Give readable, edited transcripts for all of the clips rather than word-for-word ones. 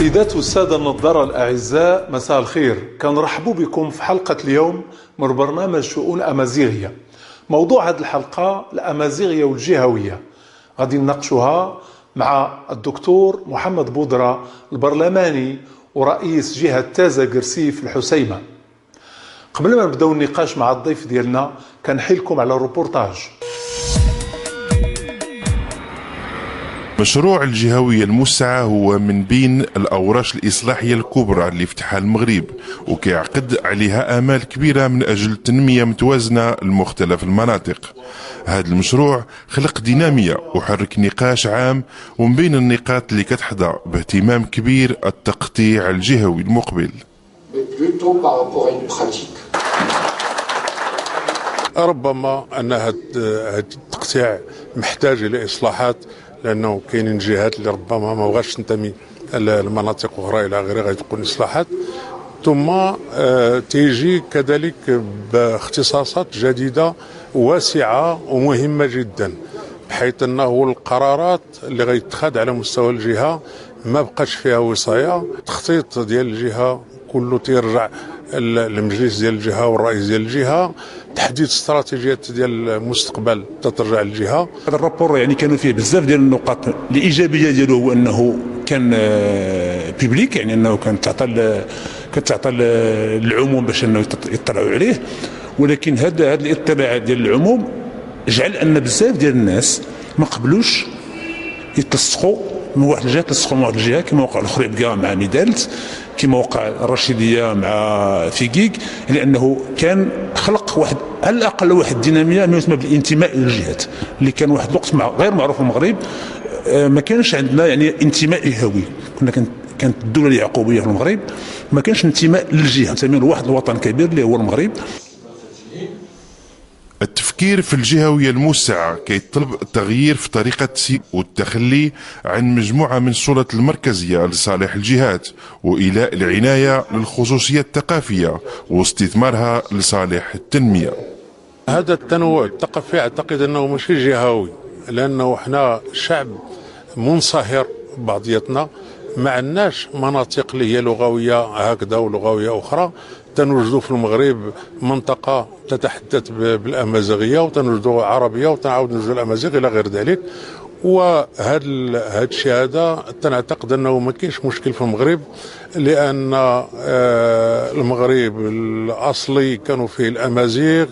السيدات والسادة النظارة الأعزاء، مساء الخير. كنرحبوا بكم في حلقة اليوم من برنامج شؤون أمازيغية. موضوع هذه الحلقة الأمازيغية والجهوية، غادي نناقشوها مع الدكتور محمد بودرة البرلماني ورئيس جهة تازة كرسيف الحسيمة. قبل ما نبداو النقاش مع الضيف ديالنا كنحيلكم على الروبورتاج. مشروع الجهوية الموسعة هو من بين الأوراش الإصلاحية الكبرى اللي فتحها المغرب، وكيعقد عليها آمال كبيرة من أجل تنمية متوازنة لمختلف المناطق. هذا المشروع خلق دينامية وحرك نقاش عام، ومن بين النقاط اللي كتحظى باهتمام كبير التقطيع الجهوي المقبل. ربما أن هذا التقطيع محتاج إلى إصلاحات، لانه كاينين جهات اللي ربما ما بغاش تنتمي لمناطق اخرى الى غيرها، غتكون اصلاحات. ثم تيجي كذلك باختصاصات جديدة واسعة ومهمة جدا، بحيث انه القرارات اللي غيتخذ على مستوى الجهة ما بقاش فيها وصايه. التخطيط ديال الجهة كله تيرجع للمجلس ديال الجهة والرئيس ديال الجهة، تحديد استراتيجيات ديال المستقبل تترجع للجهة. هذا ال rapport يعني كانوا فيه بزاف ديال النقاط الايجابية ديالو، هو انه كان public، يعني انه كان كتعطى للعموم باش انه يطلعوا عليه. ولكن هذا الاطلاع ديال العموم جعل ان بزاف ديال الناس ما قبلوش يتلصقوا من واحد الجهة، تلصقوا من واحد الجهة، كما وقع الخريبكه مع ميدالت، كما وقع الرشيديه مع فيكيك، لانه كان خلق واحد على الاقل واحد الديناميه ما يسمى بالانتماء للجهات، اللي كان واحد الوقت مع غير معروف في المغرب. ما كانش عندنا يعني انتماء جهوي، كنا كانت الدولة اليعقوبيه في المغرب، ما كانش انتماء للجهة، انتماء لواحد الوطن كبير اللي هو المغرب. التفكير في الجهوية الموسعة كيطلب التغيير في طريقة التسيير والتخلي عن مجموعة من السلطات المركزية لصالح الجهات، وإيلاء العناية للخصوصية الثقافية واستثمارها لصالح التنمية. هذا التنوع الثقافي أعتقد أنه ماشي جهوي، لأنه احنا شعب منصهر بعضياتنا، ما عندناش مناطق اللي هي لغوية هكذا ولغوية أخرى. تنوجدوا في المغرب منطقة تتحدث بالأمازيغية، وتنوجدوا عربية، وتنعاود نوجدوا الأمازيغ إلى غير ذلك. وهذا الشيء هذا تنعتقد أنه ما كاينش مشكل في المغرب، لأن المغرب الأصلي كانوا فيه الأمازيغ،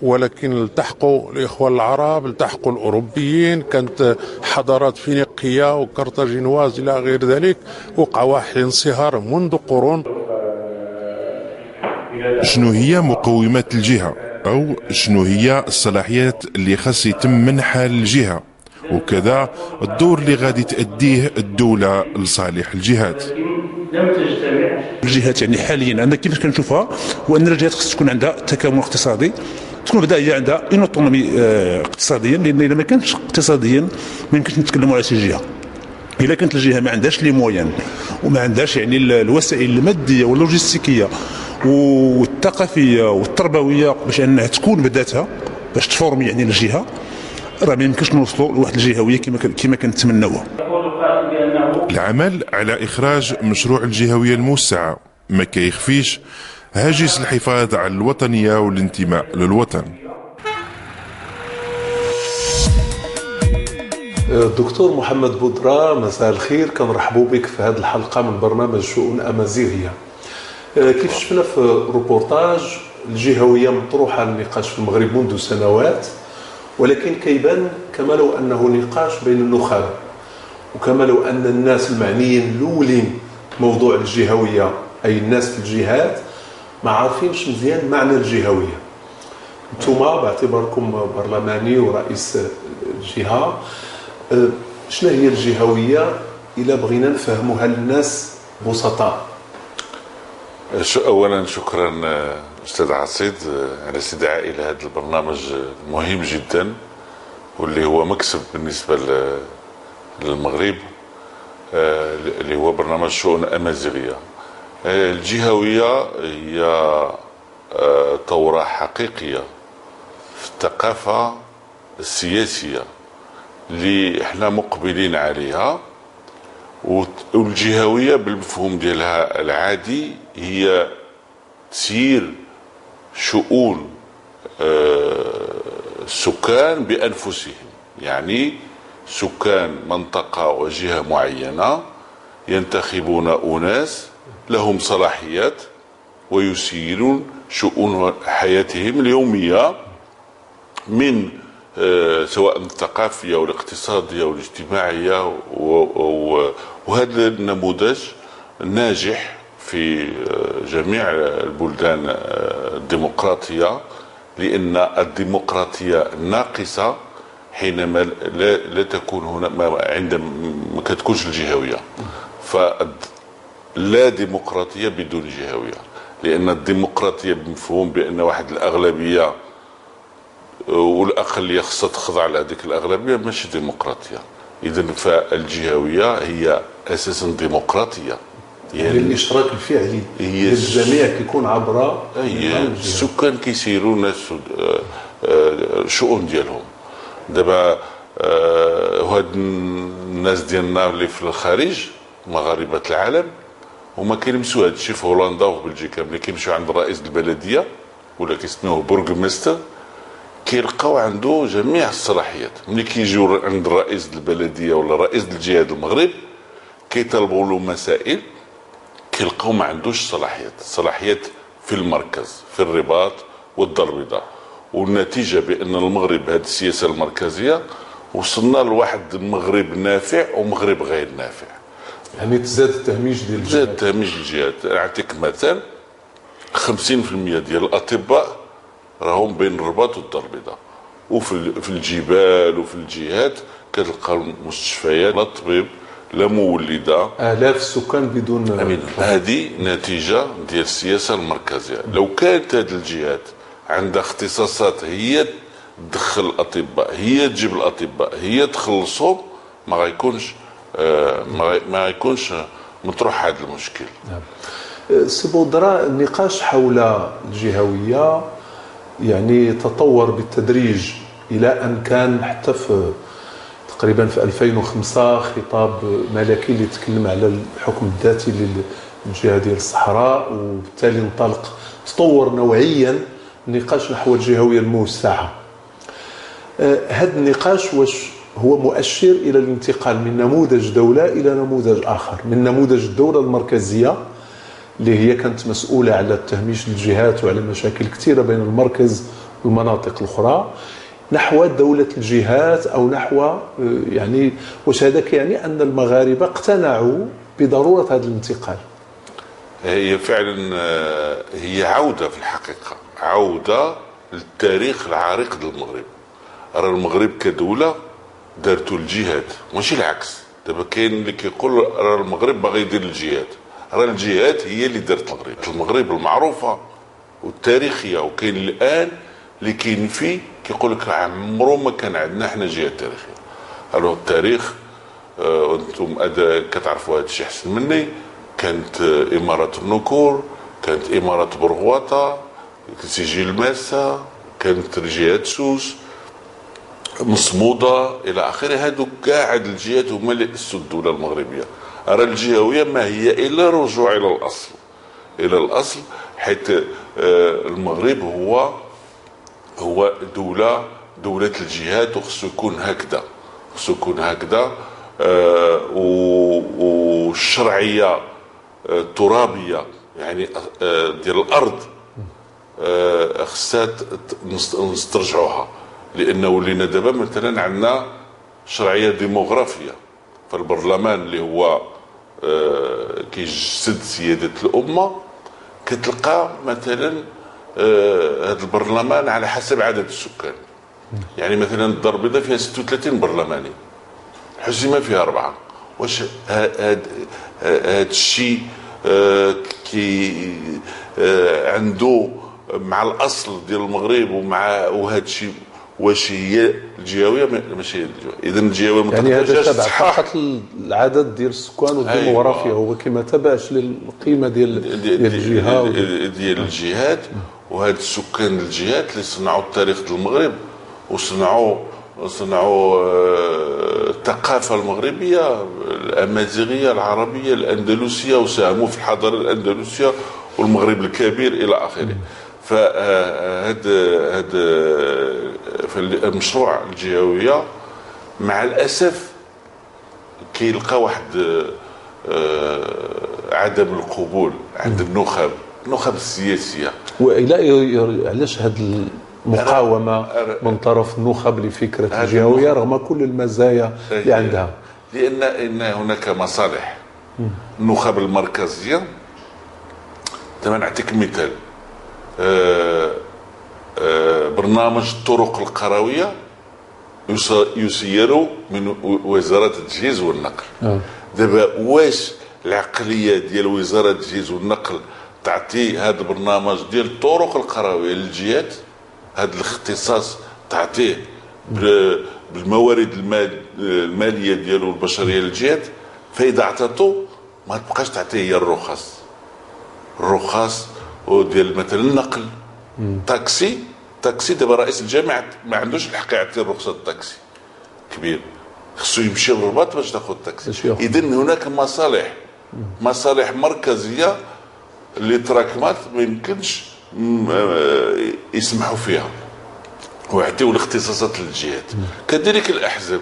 ولكن التحقوا الإخوان العرب، التحقوا الأوروبيين، كانت حضارات فينيقية وكارتاجينواز إلى غير ذلك، وقع واحد الانصهار منذ قرون. شنو هي مقومات الجهة، أو شنو هي الصلاحيات اللي خاص يتم منحها للجهة، وكذا الدور اللي غادي تأدية الدولة لصالح الجهات. الجهات يعني حاليا أنا كيفاش كنشوفها هو أن الجهات خص تكون عندها تكامل اقتصادي، تكون بدا هي عندها une autonomie اقتصاديا، لأن إلا ما كانتش اقتصاديا ما يمكنش نتكلموا على شي جهة. إلا كانت الجهة ما عندهاش les moyens وما عندهاش يعني الوسائل المادية واللوجستيكية والثقافية والتربوية باش انها تكون بذاتها باش تفورمي يعني الجهة، راه ما يمكنش نوصلوا لواحد الجهوية كما كنتمناوها. العمل على اخراج مشروع الجهوية الموسعه ما كيخفيش هاجس الحفاظ على الوطنية والانتماء للوطن. الدكتور محمد بودرة، مساء الخير. كنرحبوا بك في هذه الحلقة من برنامج شؤون امازيغيه. كيف شفنا في روبورتاج، الجهوية مطروحة للنقاش في المغرب منذ سنوات، ولكن كيبان كما لو أنه نقاش بين النخب، وكما لو أن الناس المعنيين الأولين موضوع الجهوية، أي الناس في الجهات، ما عارفينش مزيان معنى الجهوية. انتم باعتباركم برلماني ورئيس الجهة، شنو هي الجهوية إلا بغينا نفهموها للناس بسطاء؟ أولا شكرا أستاذ عصيد على استدعائي إلى هذا البرنامج المهم جدا، واللي هو مكسب بالنسبة للمغرب، اللي هو برنامج شؤون أمازيغية. الجهوية هي ثورة حقيقية في الثقافة السياسية اللي احنا مقبلين عليها، والجهويه بالمفهوم ديالها العادي هي تسيير شؤون السكان بانفسهم، يعني سكان منطقة وجهه معينة ينتخبون اناس لهم صلاحيات ويسيرون شؤون حياتهم اليومية، من سواء الثقافية والاقتصادية والاجتماعية. وهذا النموذج ناجح في جميع البلدان الديمقراطية، لأن الديمقراطية ناقصة حينما لا تكون هنا، عندما ما كتكونش الجهوية. فلا ديمقراطية بدون جهوية، لأن الديمقراطية بمفهوم بأن واحد الأغلبية والأقلية خصها تخضع لهذيك الأغلبية ماشي ديمقراطية. إذا فالجهوية هي أساسا ديمقراطية، يعني الاشتراك الفعلي للجميع كيكون عبر السكان، كيسيروا الناس الشؤون ديالهم. دابا هاد الناس ديالنا اللي في الخارج مغاربة العالم هما كيلمسوا هاد الشيء في هولندا وفي بلجيكا، ملي كيمشيو عند رئيس البلدية ولا كيسميوه burgemeester كيلقاو عنده جميع الصلاحيات. ملي كيجيو عند رئيس البلدية ولا رئيس الجهة المغرب كيطلبوا له مسائل كيلقاو ما عندوش صلاحيات، الصلاحيات في المركز في الرباط والدار البيضاء. والنتيجة بان المغرب بهذه السياسة المركزية وصلنا لواحد المغرب نافع ومغرب غير نافع، يعني تزاد التهميش ديال الجهات. زاد تهميش الجهات. نعطيك مثال، 50% ديال الاطباء راهم بين الرباط والدار البيضاء، وفي الجبال وفي الجهات كتلقى المستشفيات لا طبيب لا مولده، آلاف السكان بدون. هذه نتيجة ديال السياسة المركزية. لو كانت هذه الجهات عندها اختصاصات هي تدخل الاطباء، هي تجيب الاطباء، هي تخلصهم، ما غيكونش مطروح هذا المشكل. نعم. سي بودرا، النقاش حول الجهوية يعني تطور بالتدريج الى ان كان حتى في تقريبا في 2005 خطاب ملكي اللي تكلم على الحكم الذاتي للجهة ديال الصحراء، وبالتالي انطلق تطور نوعيا النقاش نحو الجهوية الموسعه. هذا النقاش واش هو مؤشر الى الانتقال من نموذج دولة الى نموذج اخر، من نموذج الدولة المركزية اللي هي كانت مسؤولة على تهميش الجهات وعلى مشاكل كثيرة بين المركز والمناطق الاخرى، نحو دولة الجهات أو نحو يعني واش هذا كيعني أن المغاربة اقتنعوا بضرورة هذا الانتقال؟ هي فعلا هي عودة في الحقيقة، عودة للتاريخ العريق للمغرب. راه المغرب كدولة دارتو الجهات ماشي العكس. دابا كاين اللي كيقول راه المغرب باغي يدير الجهات، راه الجهات هي اللي دارت المغرب، المغرب المعروفة والتاريخية. وكاين الآن اللي كينفي كيقول لك عمرو ما كان عندنا حنا جهة تاريخية. alors التاريخ وانتم كتعرفوا هذا الشيء احسن مني، كانت اماره النكور، كانت اماره برغواطه، سجل ماسه، كانت جهات سوس، مصموده الى اخره. هادو كاع هاد الجهات هما اللي اسسوا الدولة المغربية. راه الجهوية ما هي الا رجوع الى الاصل، الى الاصل، حيث المغرب هو دولة الجهات، وخصو يكون هكذا، خصو يكون هكذا. والشرعية الترابية يعني ديال الأرض خصها نسترجعوها، لأنه ولينا دابا مثلا عندنا شرعية ديموغرافية. فالبرلمان اللي هو كيجسد سيادة الأمة، كتلقى مثلا هذا البرلمان على حسب عدد السكان. يعني مثلا الدار البيضاء فيها 36 برلماني، الحسيمه فيها 4. واش هذا الشيء كي عنده مع الاصل ديال المغرب ومع وهذا الشيء؟ واش هي الجهوية؟ ماشي هي الجهوية. اذا الجهوية ما يعني هذا تبع فقط العدد ديال السكان والديموغرافيا، هو كما تبعش للقيمة ديال الجهة ديال الجهات. وهاد السكان الجهات اللي صنعوا التاريخ ديال المغرب وصنعوا الثقافة المغربية، الامازيغية العربية الاندلسيه، وساهموا في الحضارة الاندلسيه والمغرب الكبير الى اخره. فهذا المشروع الجهوية مع الاسف كيلقى واحد عدم القبول عند النخب السياسية. والى علاش هذه المقاومة من طرف النخب لفكرة الجهوية رغم كل المزايا اللي عندها؟ لان ان هناك مصالح. النخب المركزية، دابا نعطيك مثال، برنامج الطرق القرويه يسير من وزارة التجهيز والنقل. دابا واش العقلية ديال وزارة التجهيز والنقل تعطي هذا البرنامج ديال الطرق القرويه للجهات؟ هذا الاختصاص تعطيه بالموارد المالية ديالو البشرية للجهات؟ فاذا عطاتو ما تبقاش تعطيه هي الرخص، الرخص وديال مثلا النقل، تاكسي دابا رئيس الجامعة ما عندوش الحق يعطي رخصه التاكسي كبير، خصو يمشي للرباط باش تاخذ تاكسي. اذا هناك مصالح مركزية اللي تراكمات ما يمكنش يسمحوا فيها ويعطيو الاختصاصات للجهات. كذلك الاحزاب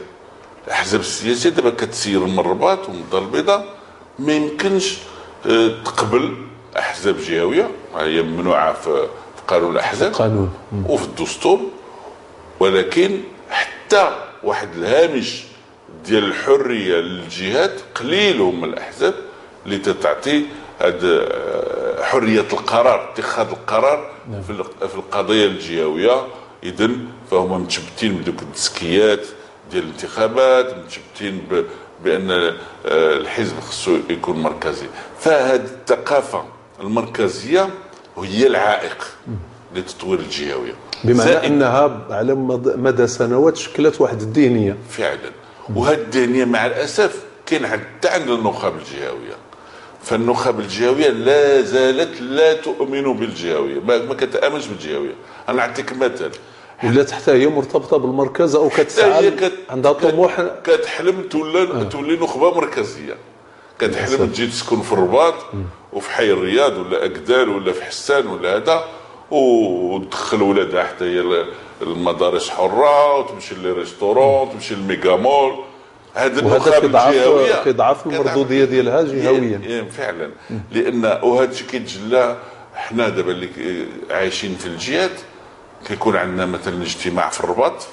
السياسية دابا كتسير من الرباط ومن الدار البيضاء، ما يمكنش تقبل احزاب جهويه، هي ممنوعة في قانون الاحزاب وفي الدستور، ولكن حتى واحد الهامش ديال الحرية للجهات قليل هم الاحزاب اللي تتعطي هاد حرية القرار، اتخاذ القرار في القضية الجهوية. اذا فهم متشبتين بدوك التزكيات ديال الانتخابات، متشبتين بان الحزب خصو يكون مركزي. فهاد الثقافة المركزية هي العائق لتطوير الجهوية، بمعنى انها على مدى سنوات شكلت واحد الذهنية فعلا. وهذه الذهنية مع الاسف كاين حتى عند النخب الجهوية. فالنخب الجهوية لا زالت لا تؤمن بالجهويه، ما كتامنش بالجهويه. انا نعطيك مثل، ولات حتى هي مرتبطة بالمركز او كتسعى عندها طموح، كتحلم تولي نخبة مركزية، كتحلم تجي تسكن في الرباط وفي حي الرياض ولا اكدال ولا في حسان ولا هذا، وتدخل ولادها حتى هي المدارس حره، وتمشي les restaurants، تمشي للميغا مول. هذا النخب الجهوية كيضعف المردوديه ديالها جهويا فعلا. لان وهذا الشيء كيتجلى حنا دابا اللي عايشين في الجهات، كيكون عندنا مثلا اجتماع في الرباط،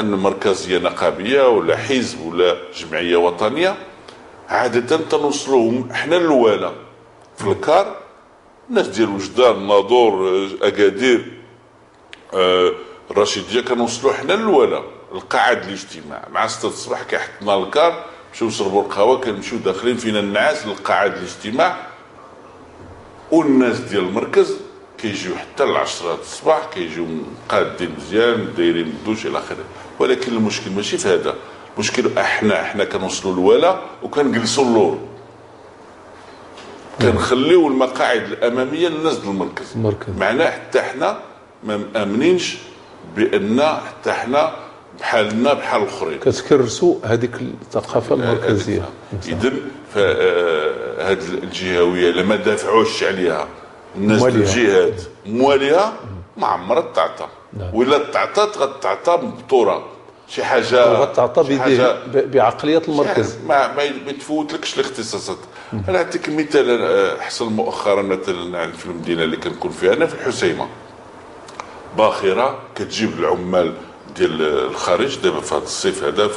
مركزية نقابيه ولا حزب ولا جمعية وطنية، عادة تنوصلوهم حنا الاولى في الكار، الناس ديال وجدان، الناظور، اكادير، الرشيديه، كنوصلوا حنا الاولى القاعة الاجتماع مع 6 الصباح، كيحطنا الكار، نمشيو نشربوا القهوة، كنمشيو داخلين فينا النعاس للقاعه الاجتماع، والناس ديال المركز كيجيو حتى 10 الصباح، كيجيو مقادين مزيان، دايرين الدوش الى اخره. ولكن المشكل ماشي في هذا، المشكل احنا كنوصلوا الولا وكنجلسوا اللور، كنخليو المقاعد الامامية للناس ديال المركز. معناه حتى حنا ما مامنينش بان حتى حنا بحالنا بحال الاخرين، كتكرسوا هذيك الثقافة المركزية. اذا فهاد الجهوية لما دافعوش عليها الناس الجهات مواليها ما عمرها تعطى، ولا تعطات غتعطى بطوره شي حاجة، وغتعطى بعقلية المركز، ما يتفوتلكش الاختصاصات. انا نعطيك مثال حصل مؤخرا مثلا في المدينة اللي كنكون فيها انا في الحسيمه، باخره كتجيب العمال ديال الخارج دابا في هذا الصيف هذا،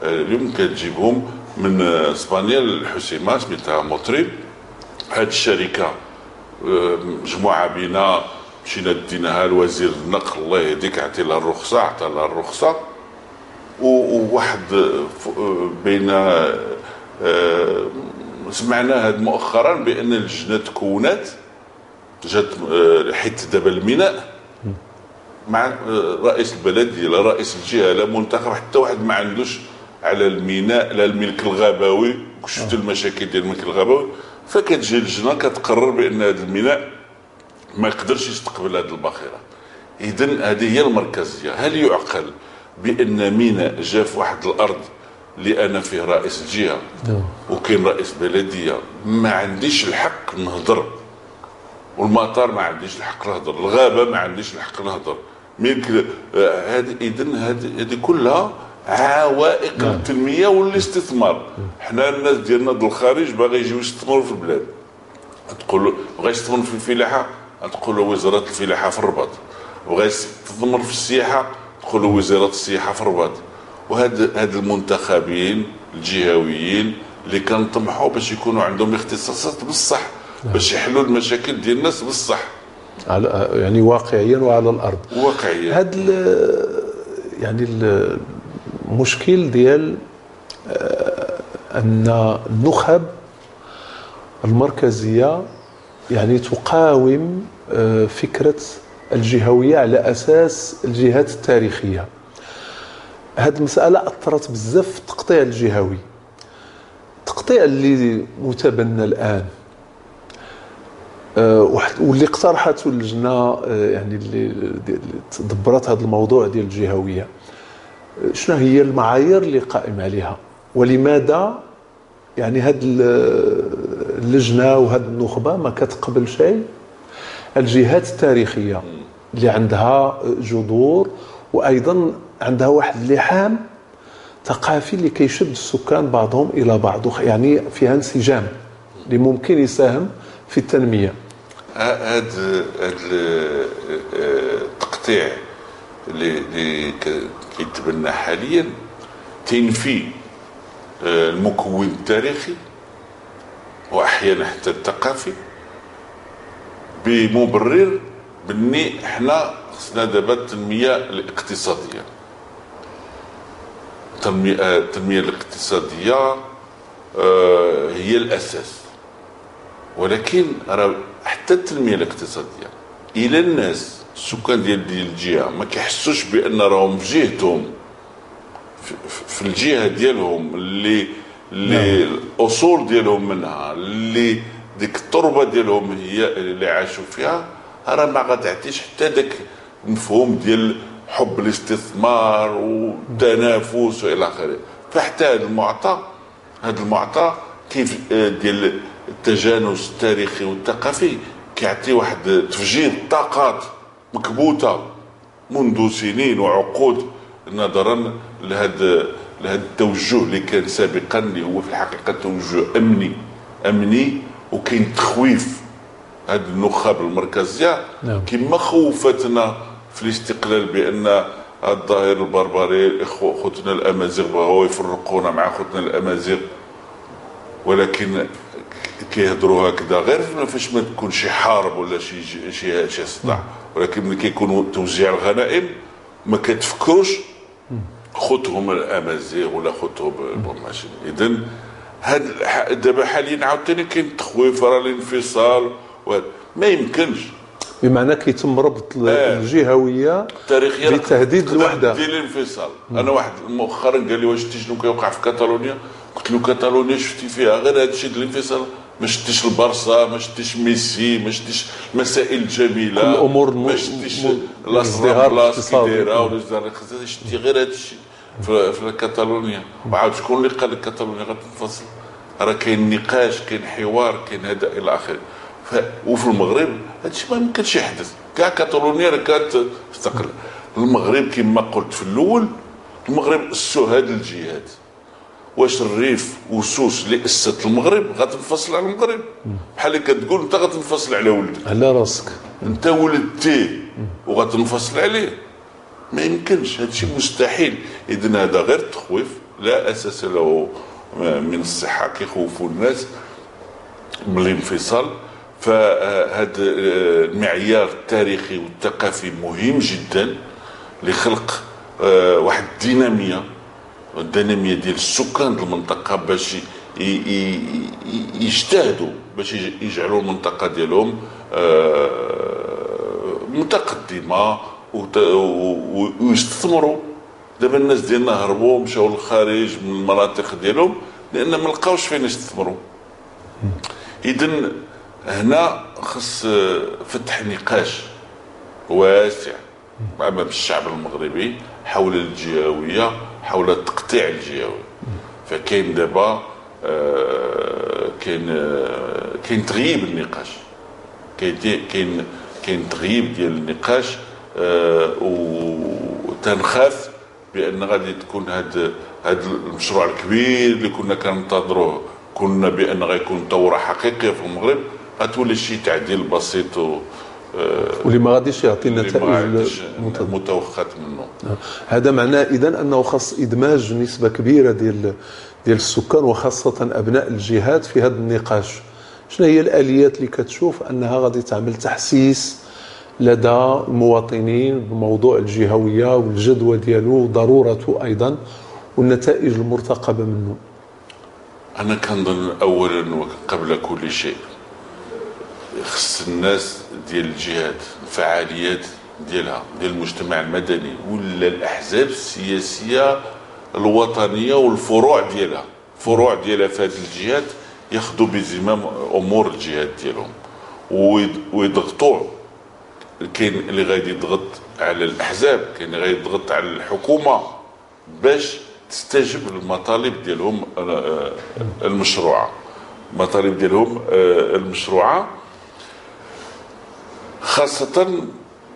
اليوم كتجيبهم من اسبانيا للحسيمه، سميتها موتريل. هذه الشركة مجموعة بينا مشينا ديناها لوزير النقل، الله يهديك عطي لها الرخصة، عطى لها الرخصة. وواحد بين سمعنا هذا مؤخرا بان اللجنة تكونات جات حيت دابا الميناء مع رئيس البلدية لا رئيس الجهة لا منتخب، حتى واحد ما عندوش على الميناء لا الملك الغابوي. شفت المشاكل ديال الملك الغابوي، فكتجي اللجنة كتقرر بان هذا الميناء ما يقدرش يستقبل هذه الباخرة. اذا هذه هي المركزية. هل يعقل بان ميناء جا في واحد الارض اللي انا فيه رئيس الجهة وكاين رئيس بلديه، ما عنديش الحق نهضر، والمطار ما عنديش الحق نهضر، الغابة ما عنديش الحق نهضر. هذه اذا هذه كلها عوائق التنمية والاستثمار. حنا الناس ديالنا ديال الخارج باغي يجيو يستثمروا في البلاد، تقول بغا يستثمر في الفلاحة تقول له وزارة الفلاحة في الرباط، بغا يستثمر في السياحة تقول له وزارة السياحة في الرباط. وهاد المنتخبين الجهويين اللي كنطمحوا باش يكونوا عندهم اختصاصات بالصح باش يحلوا المشاكل ديال الناس بالصح، يعني واقعيا وعلى الارض واقعيا. هاد يعني المشكل ديال ان النخب المركزية يعني تقاوم فكرة الجهوية على اساس الجهات التاريخية. هاد المسالة اثرت بزاف في التقطيع الجهوي، التقطيع اللي متبنى الان واللي اقترحته اللجنة يعني اللي تدبرت هذا الموضوع ديال الجهوية. شنو هي المعايير اللي قائم عليها، ولماذا يعني هاد اللجنة وهاد النخبة ما كتقبل شيء الجهات التاريخية اللي عندها جذور وايضا عندها واحد اللحام ثقافي اللي كيشد السكان بعضهم الى بعض، يعني فيها انسجام اللي ممكن يساهم في التنمية. هذا التقطيع اللي كيتبنى حاليا تنفي المكون التاريخي واحيانا حتى الثقافي بمبرر بني حنا خصنا دابا التنمية الاقتصادية. التنمية الاقتصادية هي الاساس، ولكن راه حتى التنمية الاقتصادية الى الناس السكان ديال الجهة ما كيحسوش بان راهم في جهتهم، في الجهة ديالهم اللي الاصول ديالهم منها، اللي ديك التربة ديالهم هي اللي عاشوا فيها، راه ما غتعطيش حتى داك المفهوم ديال حب الاستثمار والتنافس والى اخره. فحتى هذا المعطى كيف ديال التجانس التاريخي والثقافي كيعطي واحد تفجير طاقات مكبوته منذ سنين وعقود، نظرا لهذا التوجه اللي كان سابقا، اللي هو في الحقيقة توجه امني، وكاين تخويف هاد النخب المركزية. نعم. كما خوفتنا في الاستقلال بان الظاهر البربري خوتنا الامازيغ بغاو يفرقونا مع خوتنا الامازيغ، ولكن كيهضروا هكذا غير فاش ما تكون شي حرب ولا شي شي شي صداع، ولكن ملي كيكون توزيع الغنائم ما كتفكروش خوتهم الامازيغ ولا خوتهم ماشي. اذا هاد دابا حاليا عاوتاني كاين تخويف راه الانفصال، ما يمكنش. بمعنى كيتم ربط الجهوية التاريخية بتهديد الوحدة ديال الانفصال. انا واحد مؤخرا قال لي واش شتي شنو كيوقع في كاتالونيا؟ قلت له كاتالونيا شفتي فيها غير هذا الشيء ديال الانفصال، ما شتيش البارسا، ما شتيش ميسي، ما شتيش المسائل الجميلة، كل الامور، ما شتيش الازدهار الاقتصادي دايرة ولا الازدهار الاقتصادي، شتي غير هذا الشيء في كاتالونيا. وعاود شكون اللي قال لك كاتالونيا غتنفصل؟ راه كاين نقاش، كاين حوار، كاين هذا الى اخره. وفي المغرب هذا الشيء ما يمكنش يحدث. كاع كاتالونيا راه كانت تستقل. المغرب كما قلت في الاول، المغرب اسسوا هذه الجهات. واش الريف وسوس اللي اسست المغرب غتنفصل على المغرب؟ بحال اللي كتقول انت غتنفصل على ولدك، على راسك، انت ولدتيه وغتنفصل عليه، ما يمكنش، هذا الشيء مستحيل. اذا هذا غير تخويف لا اساس له من الصحة، كيخوفوا الناس من الانفصال. فهذا المعيار التاريخي والثقافي مهم جدا لخلق واحد الديناميه، الديناميه ديال السكان ديال المنطقة باش يجتهدوا باش يجعلوا المنطقة ديالهم متقدمة ويستثمروا. دابا الناس ديالنا هربوا مشاو للخارج من المناطق ديالهم لان ما لقاوش فين يستثمروا. اذا هنا خص فتح نقاش واسع امام الشعب المغربي حول الجهوية، حول التقطيع الجهوي. فكاين دابا كاين تغييب النقاش، كاين تغييب ديال النقاش، وتنخاف بان غادي تكون هذا المشروع الكبير اللي كنا كننتظروه، كنا بان غيكون ثورة حقيقية في المغرب، غتولي شي تعديل بسيط واللي ما غاديش يعطي النتائج المتوخات منه. هذا معناه اذا انه خاص ادماج نسبه كبيرة ديال السكان وخاصة ابناء الجهات في هذا النقاش. شنو هي الاليات اللي كتشوف انها غادي تعمل تحسيس لدى المواطنين بموضوع الجهوية والجدوى ديالو وضرورته ايضا والنتائج المرتقبه منه؟ انا كنظن اولا وقبل كل شيء خص الناس ديال الجهات، الفعاليات ديالها ديال المجتمع المدني ولا الاحزاب السياسية الوطنية والفروع ديالها، فروع ديالها في هذه الجهات، ياخذوا بزمام امور الجهات ديالهم ويضغطوا. كاين اللي غادي يضغط على الاحزاب، كاين اللي غادي يضغط على الحكومة باش تستجب للمطالب ديالهم المشروعة، المطالب ديالهم المشروعة، خاصة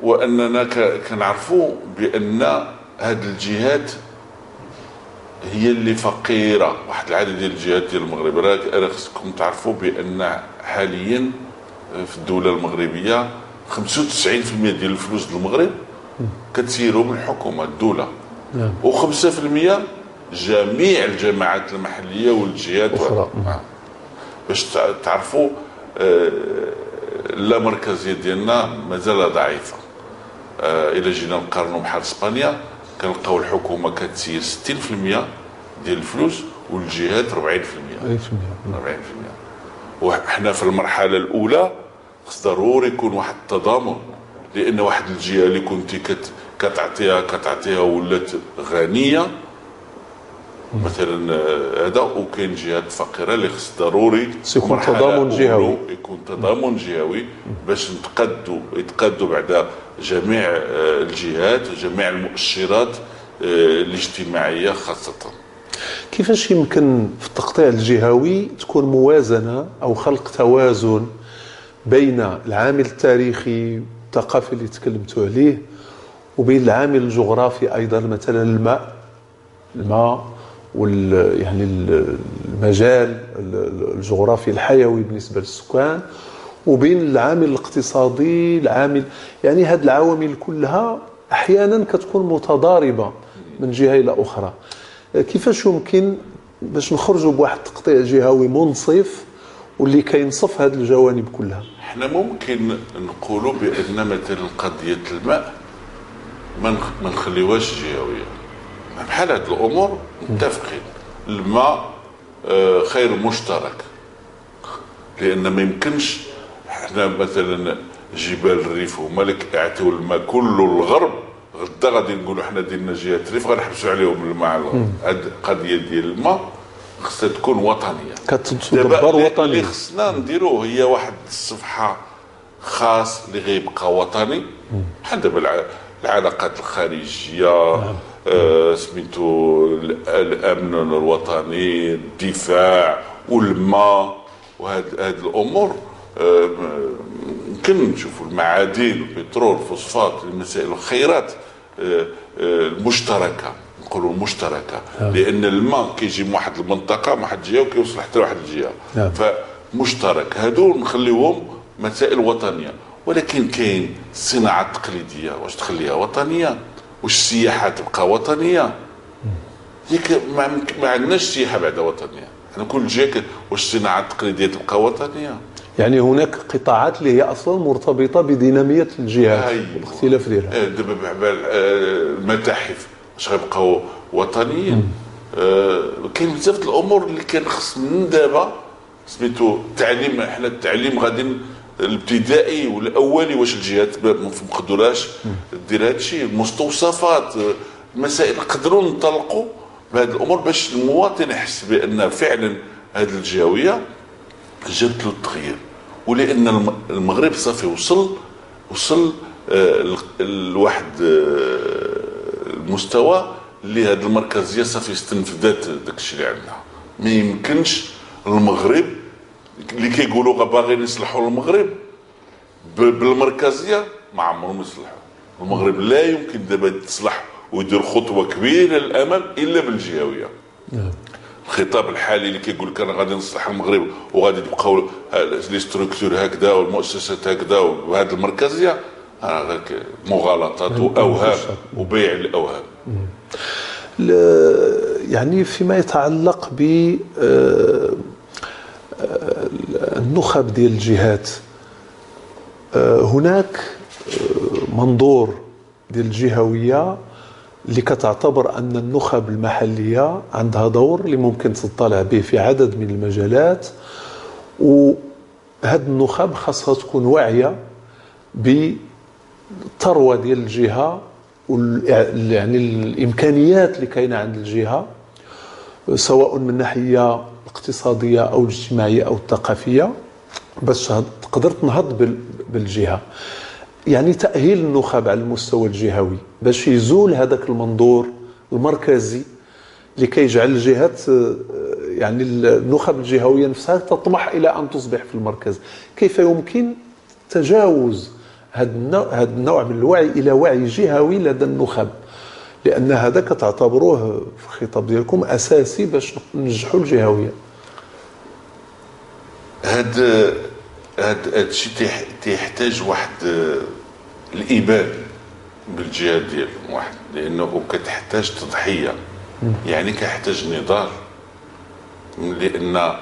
واننا كنعرفوا بان هذه الجهات هي اللي فقيرة. واحد العدد ديال الجهات ديال المغرب، راه خصكم تعرفوا بان حاليا في الدولة المغربية 95% ديال الفلوس ديال المغرب كتسيرهم الحكومة الدولة، و5% جميع الجماعات المحلية والجهات الاخرى. باش تعرفوا اللامركزيه ديالنا مازال ضعيفة. الى جينا نقارنوا بحال اسبانيا كنلقاو الحكومة كتسير 60% ديال الفلوس والجهات 40%. 40%. وحنا في المرحلة الاولى خص ضروري يكون واحد التضامن، لان واحد الجهة اللي كنتي كتعطيها ولات غنية مثلا هذا، وكاين جهات فقيرة اللي خص ضروري يكون تضامن جهوي، يكون تضامن جهوي باش يتقادوا بعد جميع الجهات وجميع المؤشرات الاجتماعية خاصة. كيفاش يمكن في التقطيع الجهوي تكون موازنه او خلق توازن بين العامل التاريخي الثقافي اللي تكلمتوا عليه وبين العامل الجغرافي ايضا، مثلا الماء وال يعني المجال الجغرافي الحيوي بالنسبة للسكان، وبين العامل الاقتصادي، العامل يعني هذه العوامل كلها احيانا كتكون متضاربة من جهة الى اخرى. كيفاش يمكن باش نخرجوا بواحد التقطيع جهوي منصف واللي كينصف هذه الجوانب كلها؟ احنا ممكن نقولوا بان مثلا قضية الماء ما نخليوهاش جهويه. بحال هاد الامور متفقين، الماء خير مشترك، لان ما يمكنش حنا مثلا جبال الريف هما اللي يعطيو الماء كله للغرب، غدا غادي نقولوا حنا ديالنا جهة الريف غنحبسوا عليهم الماء على الغرب. هاد القضية ديال الماء خصها تكون وطنية، كتدبر وطنية. اللي خصنا نديروه هي واحد الصفحة خاص اللي غيبقى وطني، بحال دابا العلاقات الخارجية، سميتو الامن الوطني، الدفاع والماء وهاد الامور. يمكن نشوفوا المعادن، البترول، الفوسفات، المسائل الخيرات المشتركة، نقولوا المشتركة، لان الماء كيجي من واحد المنطقة من واحد الجهة وكيوصل حتى لواحد الجهة، فمشترك. هادو نخليوهم مسائل وطنية. ولكن كاين الصناعة التقليدية، واش تخليها وطنية؟ واش السياحة تبقى وطنية؟ ياك ما عندناش سياحة بعدا وطنية، حنا كل جهة. واش الصناعة التقليدية تبقى وطنية؟ يعني هناك قطاعات اللي هي اصلا مرتبطة بديناميه الجهات والاختلاف ديالها. دابا المتاحف واش غيبقاو وطنيين؟ كاين بزاف الامور اللي كان خص من دابا سميتو التعليم. حنا التعليم غادي الابتدائي والاولي، واش الجهات ما مقدوراش دير هذا الشيء؟ المستوصفات، المسائل، نقدروا نطلقوا بهذه الامور باش المواطن يحس بان فعلا هذه الجهوية جابت له التغيير. ولان المغرب صافي وصل لواحد المستوى اللي هذه المركزية صافي استنفذت داك الشيء اللي عندها. ما يمكنش المغرب اللي كيقولوا باغيين يصلحوا المغرب بالمركزيه ما عمرهم يصلحوا المغرب. لا يمكن دابا تصلح ويدير خطوة كبيرة للامام الا بالجهويه. الخطاب الحالي اللي كيقول لك انا غادي نصلح المغرب وغادي تبقاو les structures هكذا والمؤسسات هكذا وبهذه المركزية، راه مغالطات واوهام وبيع الاوهام. يعني فيما يتعلق ب النخب ديال الجهات، هناك منظور ديال الجهوية اللي كتعتبر أن النخب المحلية عندها دور اللي ممكن تطلع به في عدد من المجالات، وهاد النخب خاصها تكون واعية بالثروة ديال الجهة يعني الإمكانيات اللي كاينة عند الجهة، سواء من الناحية الاقتصادية أو الاجتماعية أو الثقافية، باش تقدر تنهض بالجهة. يعني تأهيل النخب على المستوى الجهوي باش يزول هذاك المنظور المركزي اللي كيجعل الجهات، يعني النخب الجهوية نفسها تطمح إلى أن تصبح في المركز. كيف يمكن تجاوز هذا النوع من الوعي إلى وعي جهوي لدى النخب؟ لأن هذا كتعتبروه في الخطاب ديالكم أساسي باش ننجحوا الجهوية. هذا الشيء تيحتاج واحد الإيمان بالجهة ديال واحد، لأنه كتحتاج تضحية، يعني كيحتاج نضال، لأن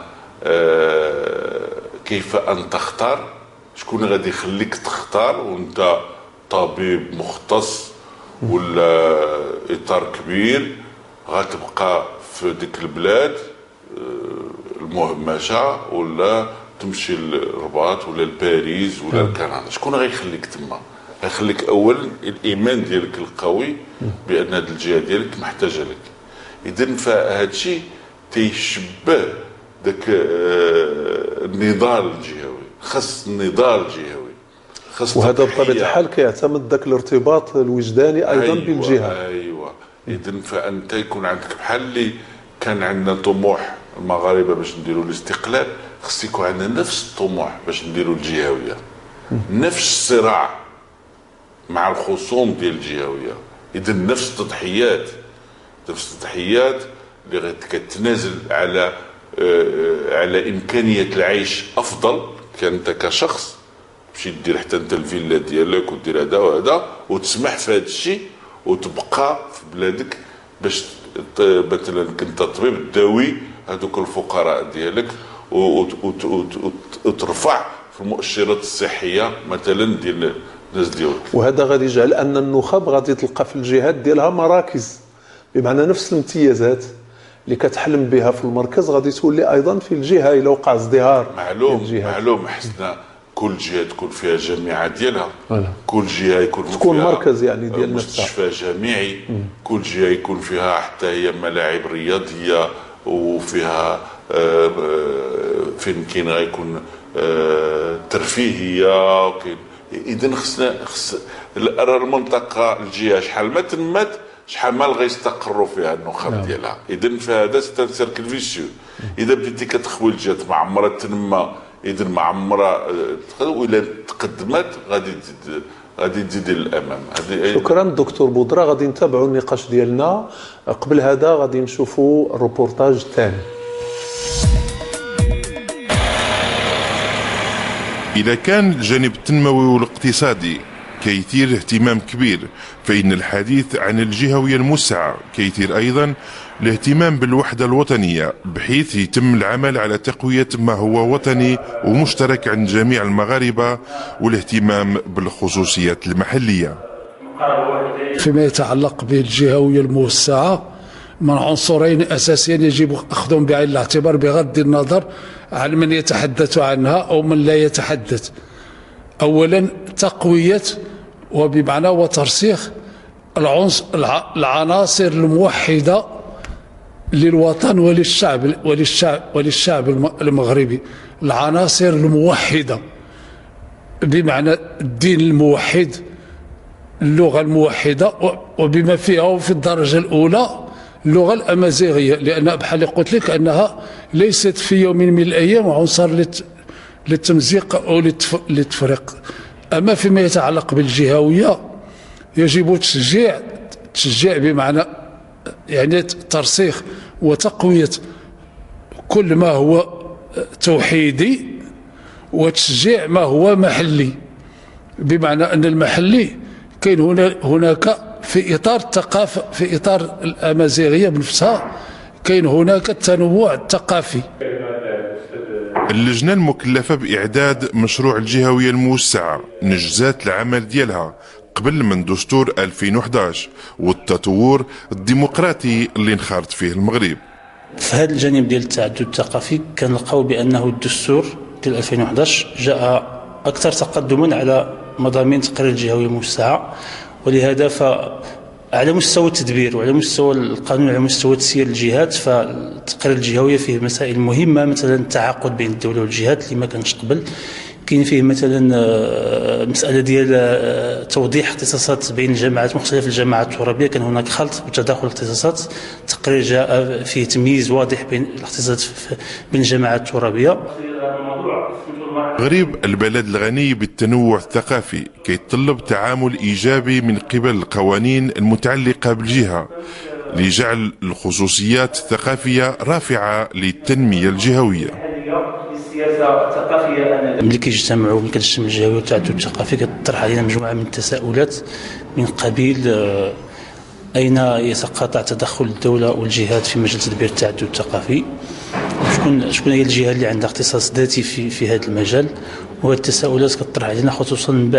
كيف أن تختار، شكون غادي يخليك تختار وأنت طبيب مختص ولا إطار كبير غتبقى في ديك البلاد المهمشة ولا تمشي للرباط ولا لباريس ولا لكندا؟ شكون غيخليك تما؟ غيخليك اولا الايمان ديالك القوي بان هذه الجهة ديالك محتاجه لك. اذا فهذا الشيء تيشبه ذاك النضال الجهوي، خص النضال الجهوي، خص، وهذا بطبيعة الحال كيعتمد ذاك الارتباط الوجداني ايضا. أيوة بالجهة. ايوه، اذا فانت يكون عندك بحال اللي كان عندنا طموح المغاربة باش نديروا الاستقلال، خص يكون عندنا نفس الطموح باش نديروا الجهوية، نفس الصراع مع الخصوم ديال الجهوية. اذا نفس التضحيات، نفس التضحيات اللي كتنازل على امكانية العيش افضل كانت كشخص، تمشي دير حتى انت الفيلا ديالك ودير هذا وهذا وتسمح في هذا الشيء وتبقى في بلادك باش مثلا كنت طبيب تداوي هذوك الفقراء ديالك وترفع في المؤشرات الصحية مثلا ديال الناس ديالك. وهذا غادي يجعل ان النخب غادي تلقى في الجهات ديالها مراكز، بمعنى نفس الامتيازات اللي كتحلم بها في المركز غادي تولي ايضا في الجهة الى وقع ازدهار. معلوم معلوم، حسنا كل جهة تكون فيها جامعه ديالها، كل جهة يكون تكون فيها مركز يعني ديال نفسها، مستشفى جامعي، كل جهة يكون فيها حتى هي ملاعب رياضية وفيها فين كاين غيكون ترفيهية. اذا خصنا خص المنطقة الجهة شحال ما تمت شحال ما غيستقروا فيها النخب ديالها. اذا فهذا c'est un cercle vicieux. اذا بديتي كتخوي الجهات ما عمرها تنمى، اذا ما عمرها ولا تقدمت غادي تزيد للامام. شكرا دكتور بودرا. غادي نتابعوا النقاش ديالنا، قبل هذا غادي نشوفوا الروبورتاج الثاني. إذا كان الجانب التنموي والاقتصادي كيثير اهتمام كبير، فإن الحديث عن الجهوية الموسعة كيثير أيضا الاهتمام بالوحدة الوطنية، بحيث يتم العمل على تقوية ما هو وطني ومشترك عند جميع المغاربة والاهتمام بالخصوصيات المحلية. فيما يتعلق بالجهوية الموسعة، من عنصرين أساسيين يجب أخذهم بعين الاعتبار بغض النظر عن من يتحدث عنها أو من لا يتحدث. أولا تقوية وبمعنى وترسيخ العناصر الموحدة للوطن وللشعب المغربي، العناصر الموحدة بمعنى الدين الموحد، اللغة الموحدة وبما فيها وفي الدرجة الأولى اللغة الأمازيغية، لأن بحال اللي قلت لك أنها ليست في يوم من الأيام عنصر للتمزيق أو للتفريق. أما فيما يتعلق بالجهوية يجب تشجيع بمعنى يعني ترسيخ وتقوية كل ما هو توحيدي وتشجيع ما هو محلي، بمعنى أن المحلي كاين هناك في إطار الثقافة، في إطار الأمازيغية بنفسها كاين هناك التنوع الثقافي. اللجنة المكلفة بإعداد مشروع الجهوية الموسعة نجزات العمل ديالها قبل من دستور 2011 والتطور الديمقراطي اللي انخرط فيه المغرب. في هذا الجانب ديال التعدد الثقافي كنلقاو بأنه الدستور ديال 2011 جاء أكثر تقدما على مضامين تقرير الجهوية الموسعة، ولهذا فعلى مستوى التدبير وعلى مستوى القانون وعلى مستوى تسيير الجهات فالتقرير الجهوية فيه مسائل مهمة، مثلا التعاقد بين الدولة والجهات اللي ما كانش قبل، كاين فيه مثلا مسألة ديال توضيح اختصاصات بين الجماعات، مختلف الجماعات الترابية كان هناك خلط وتداخل الاختصاصات، التقرير جاء فيه تمييز واضح بين الاختصاصات بين الجماعات الترابية. المغرب البلد الغني بالتنوع الثقافي كيتطلب تعامل إيجابي من قبل القوانين المتعلقة بالجهة لجعل الخصوصيات الثقافية رافعة للتنمية الجهوية. ملي كيجتمعوا ملي كتجتمع الجهوية والتعدد الثقافي كتطرح علينا مجموعة من التساؤلات من قبيل أين يتقاطع تدخل الدولة والجهات في مجال تدبير التعدد الثقافي، شكون هي الجهة اللي عندها اختصاص ذاتي في هذا المجال. وهذه التساؤلات كتطرح علينا خصوصا من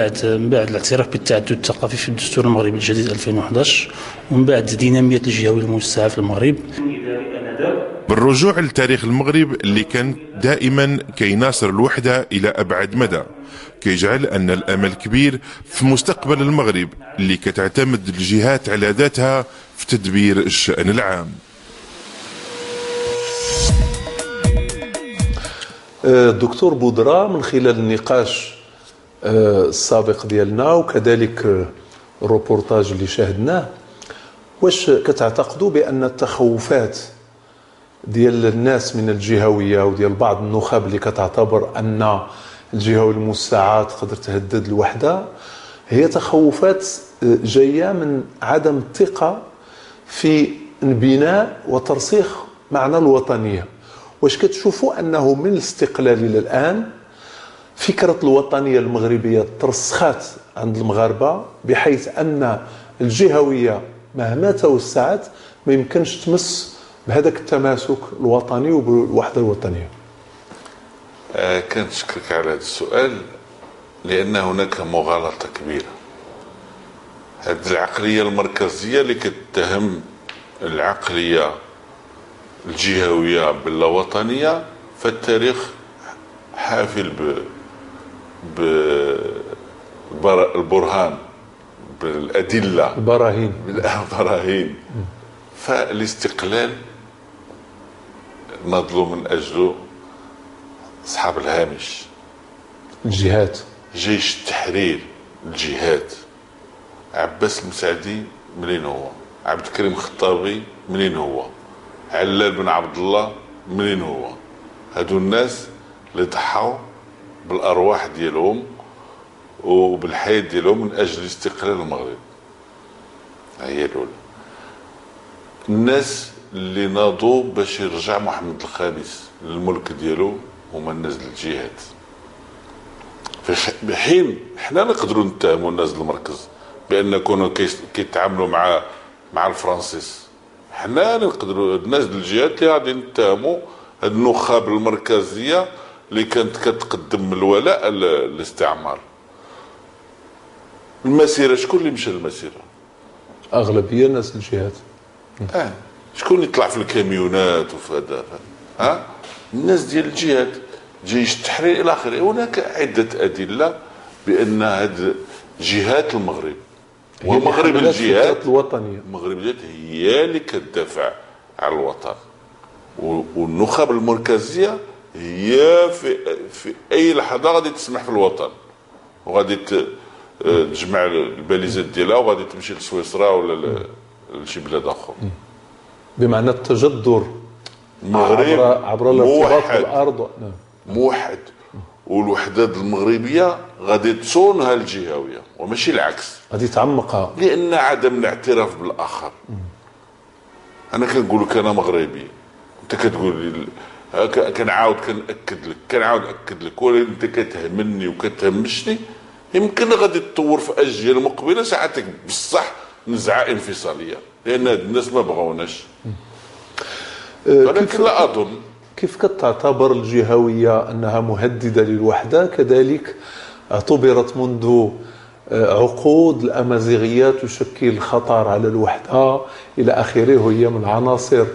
بعد الاعتراف بالتعدد الثقافي في الدستور المغربي الجديد 2011 ومن بعد دينامية الجهوية الموسعة في المغرب. بالرجوع لتاريخ المغرب اللي كان دائما كيناصر الوحدة إلى أبعد مدى، كيجعل أن الأمل كبير في مستقبل المغرب اللي كتعتمد الجهات على ذاتها في تدبير الشأن العام. دكتور بودرا، من خلال النقاش السابق ديالنا وكذلك الروبورتاج اللي شاهدناه، واش كتعتقدوا بأن التخوفات ديال الناس من الجهوية وديال بعض النخب اللي كتعتبر أن الجهوية الموسعة تقدر تهدد الوحدة هي تخوفات جاية من عدم الثقة في بناء وترسيخ معنى الوطنية؟ واش كتشوفوا أنه من الاستقلال إلى الآن فكرة الوطنية المغربية ترسخات عند المغاربة بحيث أن الجهوية مهما توسعت ما يمكنش تمس بهذاك التماسك الوطني وبالوحدة الوطنية؟ كنشكرك على هذا السؤال لأن هناك مغالطة كبيرة. هذه العقلية المركزية اللي كتهم العقلية الجهوية باللاوطنية، فالتاريخ حافل بالبرهان بالأدلة البراهين بالبراهين. فالاستقلال نضلوا من أجله أصحاب الهامش، الجهات، جيش التحرير، الجهات. عباس المسعدي منين هو؟ عبد الكريم الخطابي منين هو؟ علال بن عبد الله منين هو؟ هادو الناس اللي ضحوا بالارواح ديالهم وبالحياه ديالهم من اجل استقلال المغرب. هي الاولى. الناس اللي ناضوا باش يرجع محمد الخامس للملك ديالو هما الناس الجهات. في حين حنا نقدروا نتهموا الناس المركز بان كانوا كيتعاملوا مع الفرنسيس، حنا نقدروا الناس الجهات اللي غادي نتهموا هاد النخب المركزية اللي كانت كتقدم الولاء للاستعمار. المسيرة شكون اللي مشى للمسيره؟ اغلبية الناس الجهات. شكون اللي طلع في الكاميونات وفي هذا؟ ها الناس ديال الجهات، جيش التحرير الى اخره. هناك عده ادلة بان هاد جهات المغرب ومغرب الجهات الوطنية، المغرب الجهات هي اللي كتدافع على الوطن، والنخب المركزية هي في اي لحظة غادي تسمح في الوطن وغادي تجمع الباليزات ديالها وغادي تمشي لسويسرا ولا لشي بلاد اخر. بمعنى التجذر المغرب عبر الارتباط بالارض موحد، والوحدة المغربية غادي تصونها الجهوية وماشي العكس، غادي تعمقها، لان عدم الاعتراف بالاخر. انا كنقول لك انا مغربي، انت كتقول لي، كنعاود كنأكد لك، كنعاود نأكد لك، ولكن انت كتهمني وكتهمشني، يمكن غادي تطور في اجيال مقبله ساعتك بصح نزعه انفصاليه، لان هاد الناس ما بغاوناش. ولكن لا اظن. كيف كتعتبر الجهوية انها مهددة للوحدة؟ كذلك اعتبرت منذ عقود الامازيغية تشكل خطر على الوحدة الى اخره، وهي من العناصر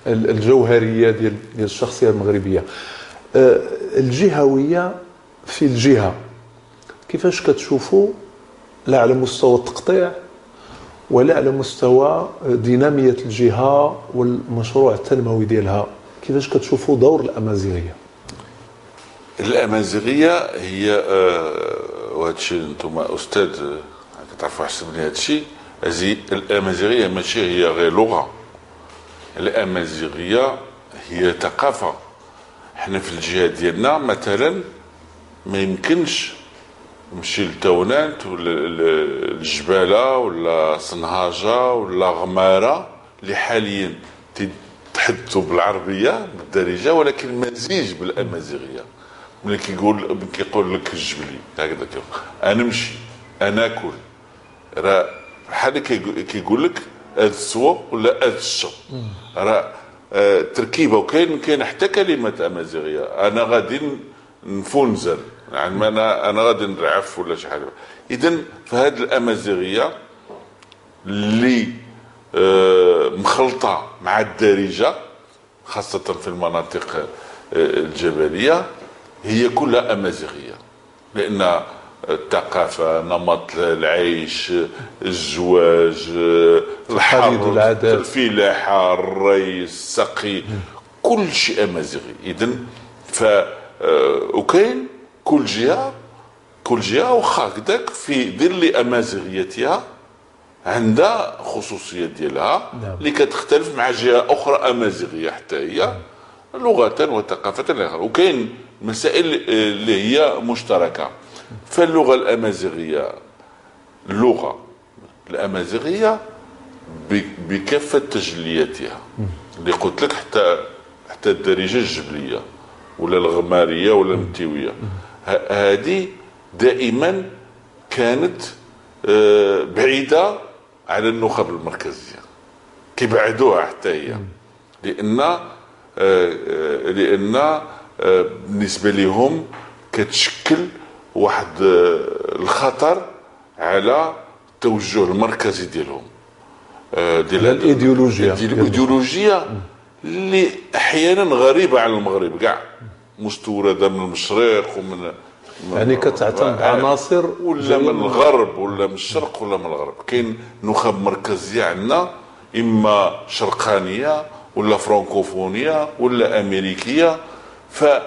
الجوهرية ديال الشخصية المغربية. الجهوية في الجهة كيفاش كتشوفوا، لا على مستوى التقطيع ولا على مستوى ديناميه الجهة والمشروع التنموي ديالها، كيفاش كتشوفوا دور الامازيغية؟ الامازيغية هي وهذا الشيء انتم استاذ كتعرفوا احسن مني هذا الشيء. الامازيغية ماشي هي غير لغة، الامازيغية هي ثقافة. حنا في الجهة ديالنا مثلا ما يمكنش نمشي لتاونات ولا الجباله ولا صنهاجه ولا غماره اللي حاليا تيتحدثوا بالعربية بالدارجة، ولكن مزيج بالامازيغيه. ملي كيقول لك الجبلي هكذا، انا نمشي انا اكل، راه بحال كيقول لك هاد السوا ولا هاد الشو، راه تركيبه. وكاين حتى كلمات امازيغيه، انا غادي نفونزل، يعني انا غادي نرعف ولا شي حاجة. اذا فهاد الامازيغية اللي مخلطه مع الدارجة خاصة في المناطق الجبلية هي كلها امازيغيه، لان الثقافة، نمط العيش، الزواج، الحرب، الفلاحة، الري، السقي، كل شيء امازيغي. اذا ف وكاين كل جهة واخا هكذاك في ظل امازيغيتها عندها خصوصية ديالها اللي كتختلف مع جهة اخرى امازيغيه حتى هي لغة وثقافة. وكاين مسائل اللي هي مشتركة. فاللغه الامازيغية، اللغة الامازيغية بكافة تجلياتها اللي قلت لك، حتى الدارجة الجبلية ولا الغماريه ولا المتيويه، هذه دائما كانت بعيدة على النخب المركزية، كيبعدوها حتى هي، لان بالنسبة لهم كتشكل واحد الخطر على التوجه المركزي ديالهم، ديال الايديولوجيا، ديال الايديولوجيا اللي احيانا غريبة على المغرب كاع، مستورده من المشرق ومن يعني كتعتمد عناصر ولا من الغرب ولا من الشرق ولا من الغرب. كاين نخب مركزية عندنا اما شرقانيه ولا فرانكوفونيه ولا امريكية. فهاد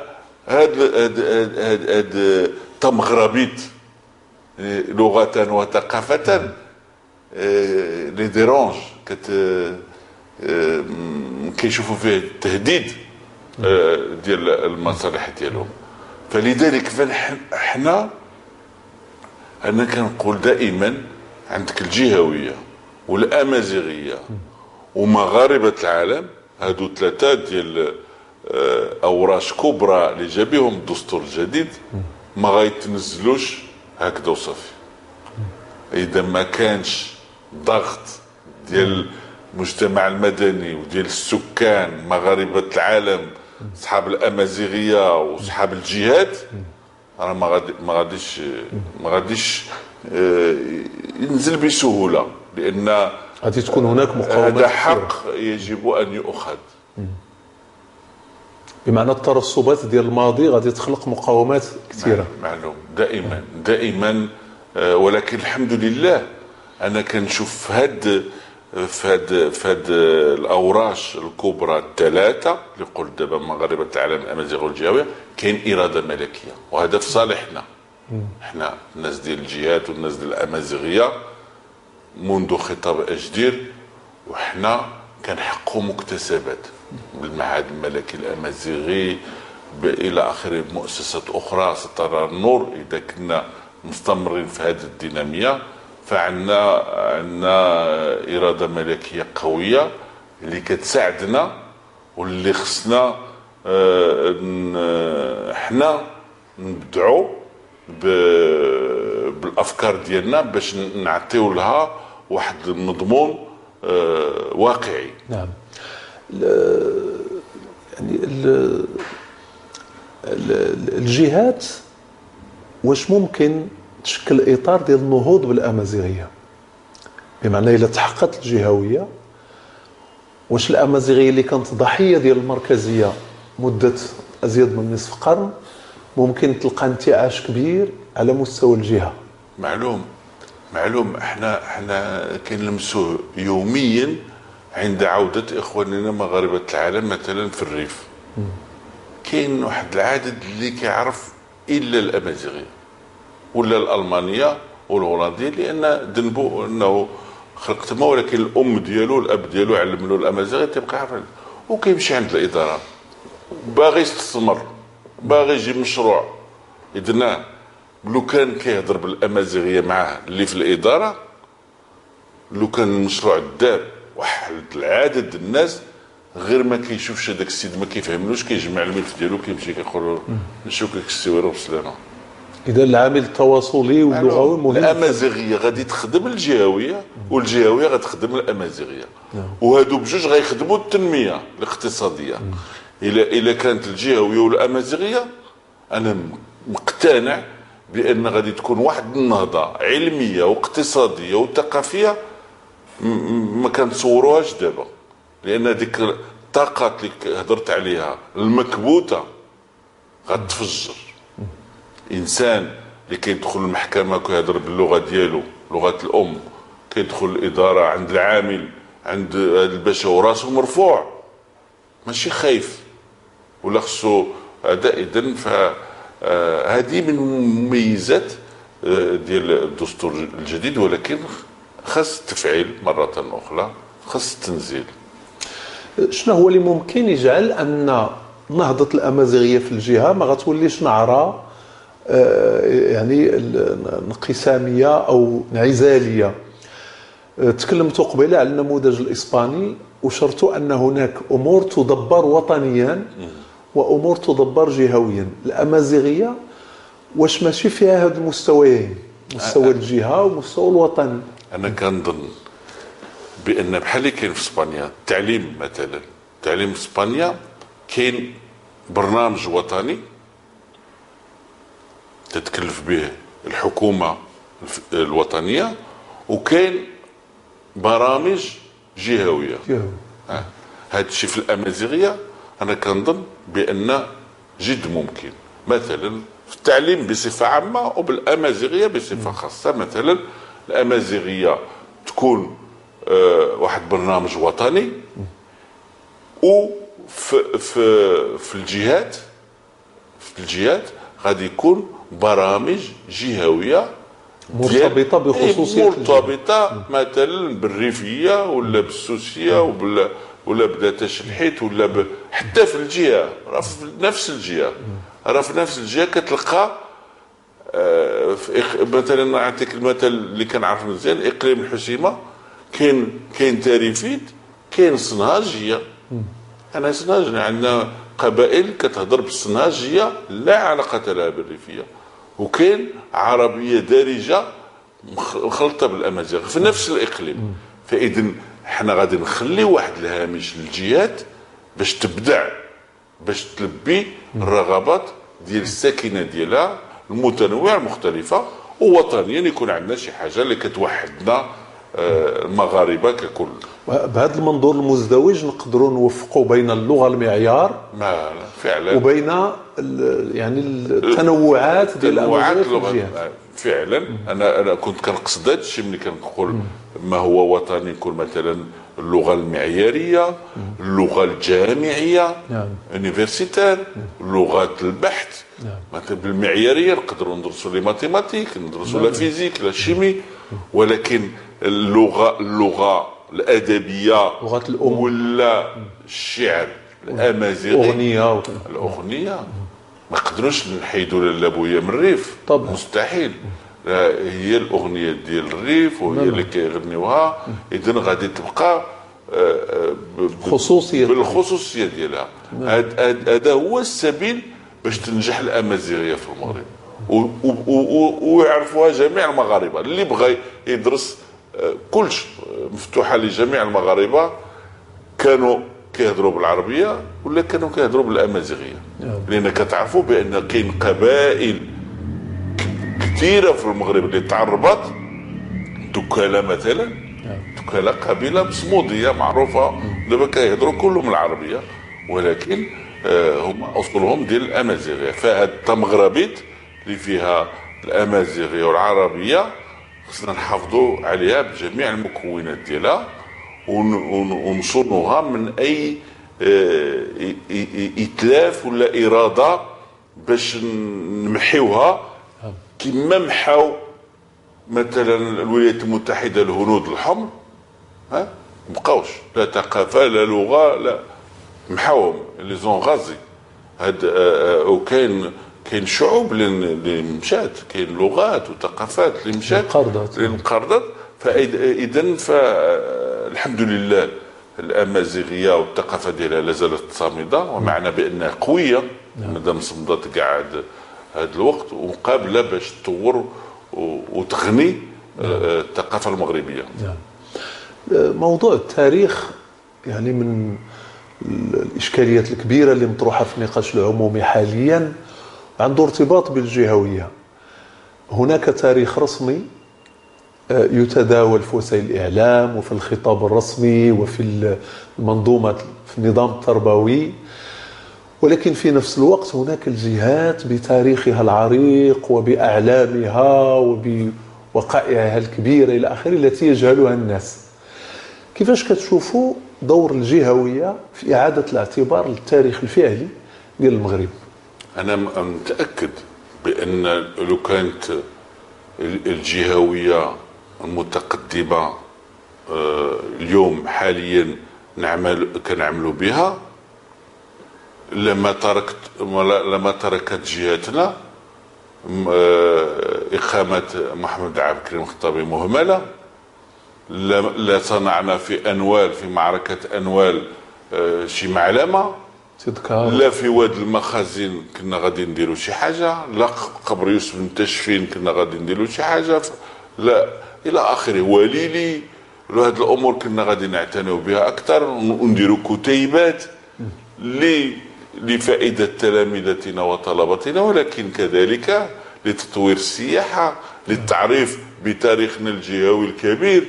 هاد هاد هاد تمغربيت لغة وثقافة les dérange، كيشوفوا فيه التهديد ديال المصالح ديالهم. فلذلك فحنا انا كنقول دائما عندك الجهوية والامازيغيه ومغاربه العالم، هادو ثلاثة ديال اوراش كبرى اللي جا بهم الدستور الجديد، ما غيتنزلوش هكذا وصافي. اذا ما كانش ضغط ديال المجتمع المدني وديال السكان مغاربة العالم، اصحاب الامازيغية واصحاب الجهات، راه ما غاديش ينزل بسهولة، لان غادي تكون هناك مقاومات. هذا حق يجب ان يؤخذ. بمعنى الترسبات ديال الماضي غادي تخلق مقاومات كثيرة. معلوم دائما دائما، ولكن الحمد لله انا كنشوف في هاد الاوراش الكبرى الثلاثة اللي قلت دابا، مغاربة العالم، الامازيغ والجهويه، كاين اراده ملكية، وهذا في صالحنا. حنا الناس ديال الجهات والناس ديال الامازيغية منذ خطاب اجدير وحنا كنحققوا مكتسبات بالمعهد الملكي الامازيغي الى اخره، بمؤسسات اخرى سترى النور. اذا كنا مستمرين في هذه الديناميه فعندنا اراده ملكية قوية اللي كتساعدنا، واللي خصنا حنا نبدعوا بالافكار ديالنا باش نعطيو لها واحد المضمون واقعي. نعم. يعني الجهات واش ممكن تشكل اطار ديال النهوض بالامازيغيه؟ بمعنى الا تحققت الجهوية، واش الامازيغية اللي كانت ضحية ديال المركزية مده ازيد من نصف قرن ممكن تلقى انتعاش كبير على مستوى الجهة؟ معلوم احنا كنلمسوه يوميا عند عوده اخواننا مغاربة العالم. مثلا في الريف كاين واحد العدد اللي كيعرف الا الامازيغية ولا الالمانية والهولندية، لان ذنبو انه خلق تما، ولكن الام ديالو الاب ديالو علم له الامازيغية تيبقى يعرف، وكيمشي عند الادارة باغي يستثمر، باغي يجيب مشروع. اذن لو كان كيهضر بالامازيغيه معاه اللي في الادارة، لو كان المشروع دار واحد العدد الناس غير ما كيشوفش هذاك السيد ما كيفهملوش، كيجمع الملف ديالو كيمشي كيقول نشوفك السويره وبسلامه. اذا العامل التواصلي واللغوي مهم. الامازيغية غادي تخدم الجهوية، والجهويه غتخدم الامازيغية، وهادو بجوج غيخدموا التنمية الاقتصادية. الا كانت الجهوية والامازيغيه، انا مقتنع بان غادي تكون واحد النهضة علمية واقتصادية وثقافية ما كنتصوروهاش دابا، لان ديك الطاقات اللي هضرت عليها المكبوته غتفجر. انسان اللي كيدخل المحكمة كيهضر باللغة ديالو، لغة الام، كيدخل الادارة عند العامل عند الباشا وراسه مرفوع، ماشي خايف ولا خصو هذا. اذا فهذه من مميزات ديال الدستور الجديد، ولكن خاص التفعيل مرة اخرى، خاص التنزيل. شنو هو اللي ممكن يجعل ان نهضة الامازيغية في الجهة ما غتوليش نعره يعني انقساميه او انعزاليه؟ تكلمت قبيلة على النموذج الاسباني، وشرت ان هناك امور تدبر وطنيا وامور تدبر جهويا. الامازيغية واش ماشي فيها هاد المستويين، مستوى الجهة ومستوى الوطني؟ انا كنظن بان بحال اللي كاين في اسبانيا التعليم، مثلا التعليم في اسبانيا كاين برنامج وطني تتكلف به الحكومة الوطنية، وكاين برامج جهويه. هذا الشيء في الامازيغية انا كنظن بان جد ممكن، مثلا في التعليم بصفة عامة وبالامازيغيه بصفة خاصة. مثلا الامازيغية تكون واحد برنامج وطني، وفي في في الجهات، في الجهات غادي يكون برامج جهويه مرتبطة بخصوصيه، مرتبطة مثلا بالريفيه ولا بالسوسيه ولا بداتش الحيت ولا حتى في الجهة، راه في نفس الجهة، راه في نفس الجهة كتلقى مثلا نعطيك المثل اللي كنعرف مزيان، اقليم الحسيمه كاين تاريفيت، كاين صنهاجيه. انا صنهاجيه، عندنا قبائل كتهضر بالصنهاجيه لا علاقة لها بالريفيه، وكاين عربية دارجه مخلطه بالامازيغ في نفس الاقليم. فاذا حنا غادي نخلي واحد الهامش للجهات باش تبدع، باش تلبي الرغبات ديال الساكنة ديالها المتنوعة المختلفة، ووطنيا يكون عندنا شي حاجة اللي كتوحدنا المغاربة ككل. بهذا المنظور المزدوج نقدروا نوفقوا بين اللغة المعيار ما فعلا وبين يعني التنوعات ديال اللغات. فعلا انا كنت كنقصد هذا الشيء ملي كنقول ما هو وطني، يكون مثلا اللغة المعياريه، اللغة الجامعية universitaire، لغات البحث. مثلا بالمعياريه نقدروا ندرسوا les mathématiques، ندرسوا la physique، la chimie، ولكن اللغة الادبية، لغة الام ولا الشعر الامازيغي، الاغنية ما نقدروش نحيدوا لابويا من الريف طبعا، مستحيل. هي الاغنية ديال الريف وهي اللي كيغنيوها، اذا غادي تبقى خصوصية بالخصوصيه ديالها. هذا هو السبيل باش تنجح الامازيغية في المغرب ويعرفوها جميع المغاربة. اللي بغى يدرس كلش مفتوحة لجميع المغاربة، كانوا كيهضروا بالعربية ولا كانوا كيهضروا بالامازيغيه، لان كتعرفوا بان كاين قبائل كثيرة في المغرب اللي تعربت. دكاله مثلا، دكاله قبيلة مصموديه معروفة، دابا كيهضروا كلهم العربية، ولكن هم اصولهم ديال الامازيغية. فهاد التمغربيت اللي فيها الامازيغية والعربية خصنا نحافظوا عليها بجميع المكونات ديالها ونصونوها من اي اتلاف ولا اراده باش نمحيوها، كما محاو مثلا الولايات المتحدة الهنود الحمر، ها مبقاوش لا ثقافة لا لغة، لا محاوهم les ont rasés. هاد وكاين كاين شعوب اللي مشات، كاين لغات وثقافات اللي مشات اللي انقرضت. فاذا فالحمد لله الامازيغية والثقافة ديالها لا زالت صامده، ومعنى بانها قوية مادام صمدت كاع هذا الوقت، وقابله باش تطور وتغني الثقافة المغربية. موضوع التاريخ يعني من الاشكاليات الكبيرة اللي مطروحة في النقاش العمومي حاليا، عنده ارتباط بالجهويه. هناك تاريخ رسمي يتداول في وسائل الإعلام وفي الخطاب الرسمي وفي المنظومة في النظام التربوي، ولكن في نفس الوقت هناك الجهات بتاريخها العريق وبأعلامها وبوقائعها الكبيرة إلى آخره التي يجهلها الناس. كيفاش كتشوفوا دور الجهوية في إعادة الاعتبار للتاريخ الفعلي ديال المغرب؟ أنا متأكد بأن لو كانت الجهوية المتقدمة اليوم حاليا كنعملوا بها، لما تركت جهتنا إقامة محمد عبد الكريم الخطابي مهملة، لا صنعنا في أنوال، في معركة أنوال شي معلمة، لا في واد المخازن كنا غادي نديرو شي حاجة، لا قبر يوسف بن تاشفين كنا غادي نديرو شي حاجة، لا إلى آخره. وليلي هاد الأمور كنا غادي نعتنيو بها أكثر ونديرو كتيبات لفائدة تلامذتنا وطلبتنا، ولكن كذلك لتطوير السياحة، للتعريف بتاريخنا الجهوي الكبير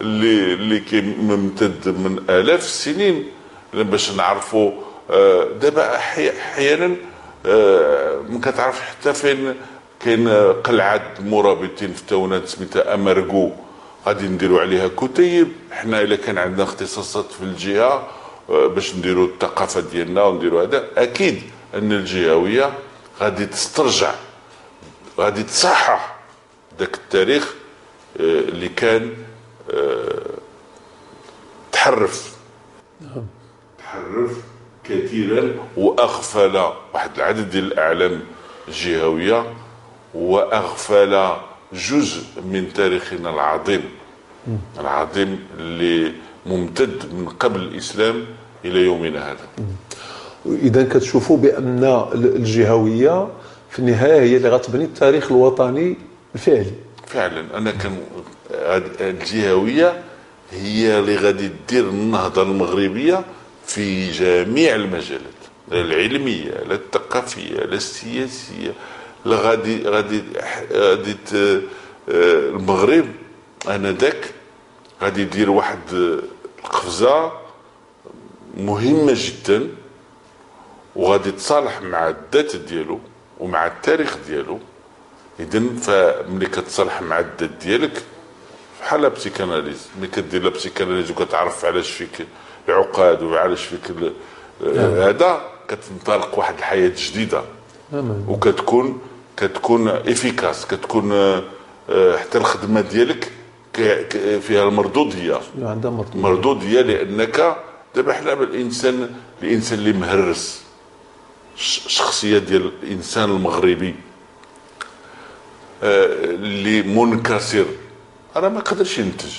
اللي كيمتد من آلاف السنين، باش نعرفوا. دابا احيانا ما كتعرفش حتى فين كاين قلعه مرابطين في تاونات سميتها امرغو، غادي نديروا عليها كتيب. حنا الا كان عندنا اختصاصات في الجهة باش نديروا الثقافة ديالنا ونديروا هذا، اكيد ان الجهوية غادي تسترجع، غادي تصحح ذاك التاريخ اللي كان تحرف كثيرا واغفل واحد العدد ديال الاعلام الجهوية، واغفل جزء من تاريخنا العظيم العظيم اللي ممتد من قبل الاسلام الى يومنا هذا. اذا كتشوفوا بان الجهوية في النهاية هي اللي غتبني التاريخ الوطني الفعلي. فعلا انا كان الجهوية هي اللي غادي دير النهضة المغربية في جميع المجالات، لا العلمية لا الثقافية لا السياسية، لا غادي غادي غادي المغرب انذاك غادي يدير واحد القفزة مهمة جدا، وغادي يتصالح مع الذات ديالو ومع التاريخ ديالو. اذا فملي كتصالح مع الذات ديالك بحال psychanalyse، ملي كدير la psychanalyse وكتعرف علاش فيك العقاد وعلاش فيك هذا، كتنطلق واحد الحياة جديدة وكتكون efficace، كتكون حتى الخدمة ديالك فيها المردوديه، عندها مردوديه. لانك دابا حنا الانسان اللي مهرس الشخصية ديال الانسان المغربي اللي منكسر، راه ما قدرش ينتج.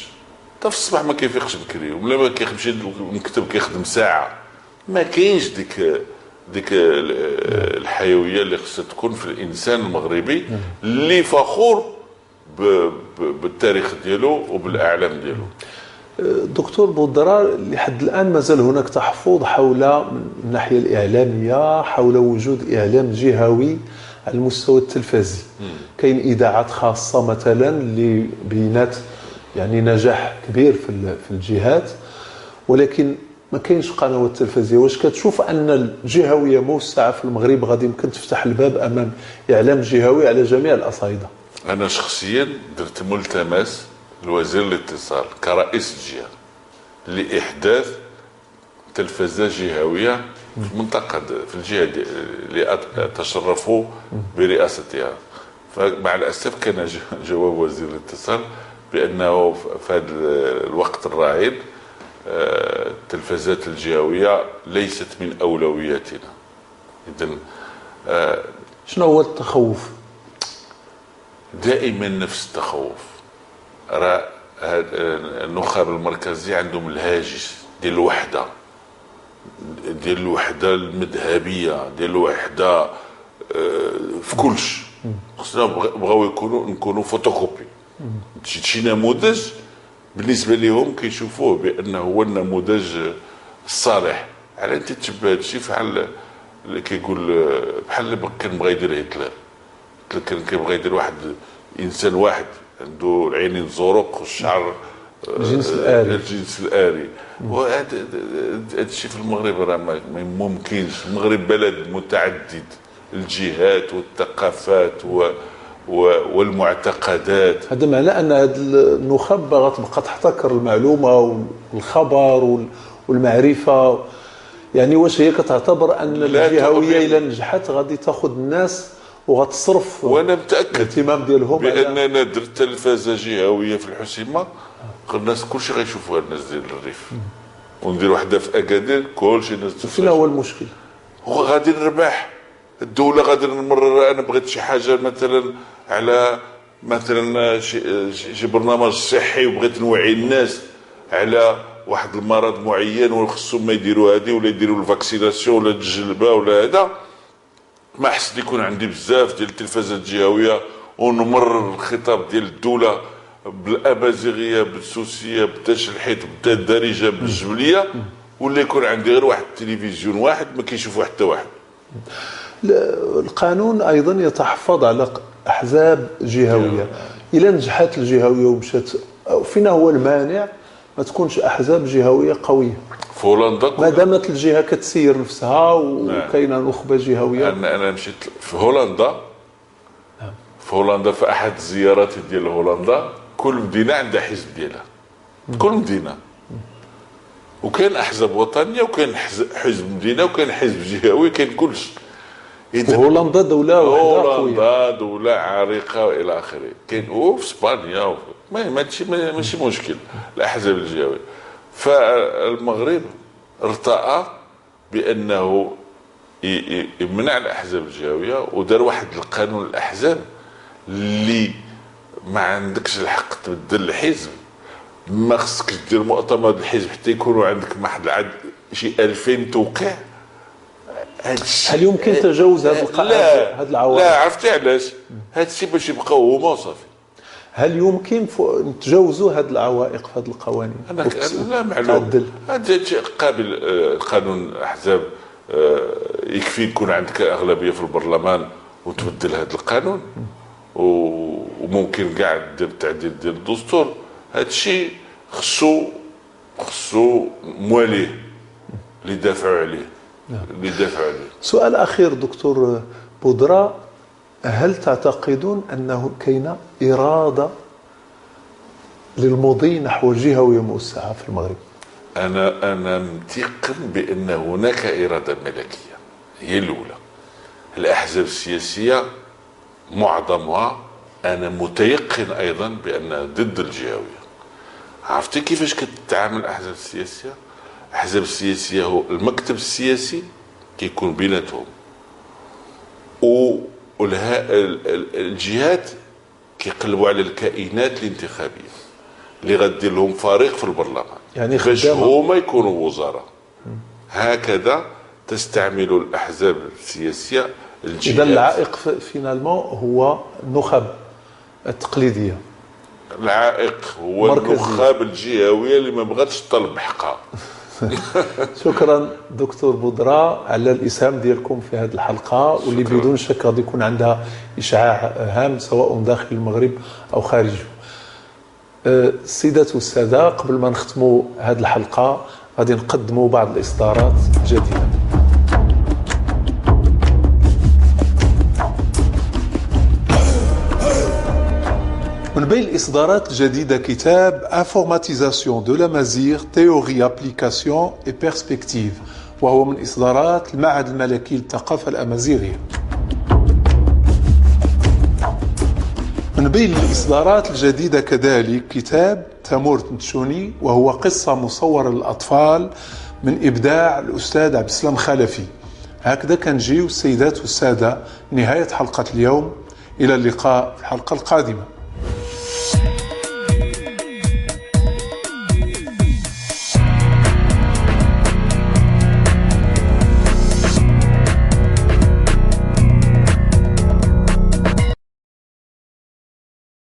حتى في الصباح ما كيفيقش بكري، ولا ما كيمشي للمكتب كيخدم ساعة، ما كاينش ديك الحيوية اللي خصها تكون في الانسان المغربي اللي فخور بالتاريخ ديالو وبالاعلام ديالو. دكتور بودرار، لحد الان مازال هناك تحفظ حول الناحية الاعلامية، حول وجود اعلام جهوي على المستوى التلفزي. كاين اذاعات خاصة مثلا اللي بينات يعني نجاح كبير في الجهات، ولكن ما كاينش قنوات تلفزيونية. واش كتشوف ان الجهوية موسعه في المغرب غادي يمكن تفتح الباب امام اعلام جهوي على جميع الاصعدة؟ انا شخصيا درت ملتمس لوزير الاتصال كرئيس الجهة لاحداث تلفزه جهويه في المنطقة، في الجهة اللي تشرفوا برئاستها. فمع الاسف كان جواب وزير الاتصال بانه في هذا الوقت الراهن التلفزات الجهوية ليست من اولوياتنا. اذا شنو هو التخوف؟ دائما نفس التخوف. راه النخب المركزية عندهم الهاجس ديال الوحدة، ديال الوحدة المذهبية، ديال الوحدة في كلش. خصنا بغاو نكونوا فوتوكوبي، شي نموذج بالنسبة لهم كيشوفوه بانه هو النموذج الصالح. على انت تشبه هادشي فحال اللي كيقول، بحال اللي كان بغا يدير هتلر. هتلر كان كيبغي يدير واحد انسان واحد عنده العينين زرق والشعر الجنس الآري، الجنس الآري. وهذا الشيء في المغرب راه ما ممكنش. المغرب بلد متعدد الجهات والثقافات والمعتقدات. هذا معناه ان هذه النخب غتبقى تحتكر المعلومة والخبر والمعرفة. يعني واش هي كتعتبر ان الجهوية الا نجحت غادي تاخذ الناس وغتصرف؟ وانا متاكد الاهتمام ديالهم باننا درت تلفازه جهويه في الحسيمه، الناس كلشي غيشوفوها، الناس ديال الريف. وندير وحده في اكادير كلشي الناس. فين هو المشكل؟ هو غادي نربح الدولة، غادي نمرر. انا بغيت شي حاجة مثلا على مثلا شي برنامج صحي، وبغيت نوعي الناس على واحد المرض معين وخصهم ما يديروا هذه ولا يديروا ال vaccination ولا الجلبه ولا هذا. ما حسيت يكون عندي بزاف ديال التلفازات الجهوية ونمرر الخطاب ديال الدولة بالابازيغيه بالسوسيه بالتشلحيت بالدارجة بالجبليه، ولا يكون عندي غير واحد التلفزيون واحد ما كيشوفوا حتى واحد. القانون ايضا يتحفظ على احزاب جهويه. الى نجحت الجهوية ومشات، فينا هو المانع ما تكونش احزاب جهويه قوية؟ في هولندا ما دامت الجهة كتسير نفسها وكاينه نخبة جهويه. انا مشيت في هولندا، في هولندا في احد الزيارات ديال هولندا، كل مدينة عندها حزب ديالها، كل مدينة. وكاين احزاب وطنية وكاين حزب مدينة وكاين حزب جهوي، كاين كلشي. هولندا دولة وحده قوية، هولندا دولة عريقة والى اخره. كاين وفي اسبانيا ماشي مشكل الاحزاب الجهوية. فالمغرب ارتأى بانه يمنع الاحزاب الجهوية، ودار واحد القانون الاحزاب اللي ما عندكش الحق تبدل الحزب، ما خصكش دير مؤتمر الحزب حتى يكونوا عندك واحد العدد شي 2000 توقيع. هل يمكن تجاوز هذا هذا العوائق؟ لا، عرفتي علاش؟ هذا الشيء باش يبقاو هما وصافي. هل يمكن نتجاوزوا هذه العوائق في هذه القوانين؟ انا لا معلوم، هذا شيء قابل. قانون الاحزاب يكفي يكون عندك اغلبية في البرلمان وتبدل هذا القانون، وممكن كاع دير التعديل ديال الدستور. هذا الشيء خصو مواليه اللي يدافعوا عليه. اللي يدافعوا عليه. سؤال اخير دكتور بودرا، هل تعتقدون انه كاينه اراده للمضي نحو جهويه موسعه في المغرب؟ انا متيقن بان هناك اراده ملكية، هي الاولى. الاحزاب السياسية معظمها انا متيقن ايضا بانها ضد الجهوية. عرفتي كيفاش كتعامل الاحزاب السياسية؟ الاحزاب السياسية هو المكتب السياسي كيكون بيناتهم، والجهات كيقلبوا على الكائنات الانتخابية اللي غدير لهم فريق في البرلمان، يعني باش هما يكونوا وزراء. هكذا تستعمل الاحزاب السياسية الجهات. اذا العائق finalement هو النخب التقليدية. العائق هو النخب الجهوية اللي ما بغاتش تطلب بحقها. شكرا دكتور بودرا على الاسهام ديالكم في هذه الحلقة، واللي بدون شك غادي يكون عندها اشعاع هام سواء داخل المغرب او خارجه. السيدات والسادة، قبل ما نختموا هذه الحلقة غادي نقدموا بعض الاصدارات الجديدة. من بين الإصدارات الجديدة كتاب Informatisation de l'Amazigh, Théorie, Application et Perspectives، وهو من إصدارات المعهد الملكي للثقافة الأمازيغية. من بين الإصدارات الجديدة كذلك كتاب تامورت نتشوني، وهو قصة مصورة للأطفال من إبداع الأستاذ عبد السلام خلفي. هكذا كنجيو السيدات والسادة نهاية حلقة اليوم، إلى اللقاء في الحلقة القادمة.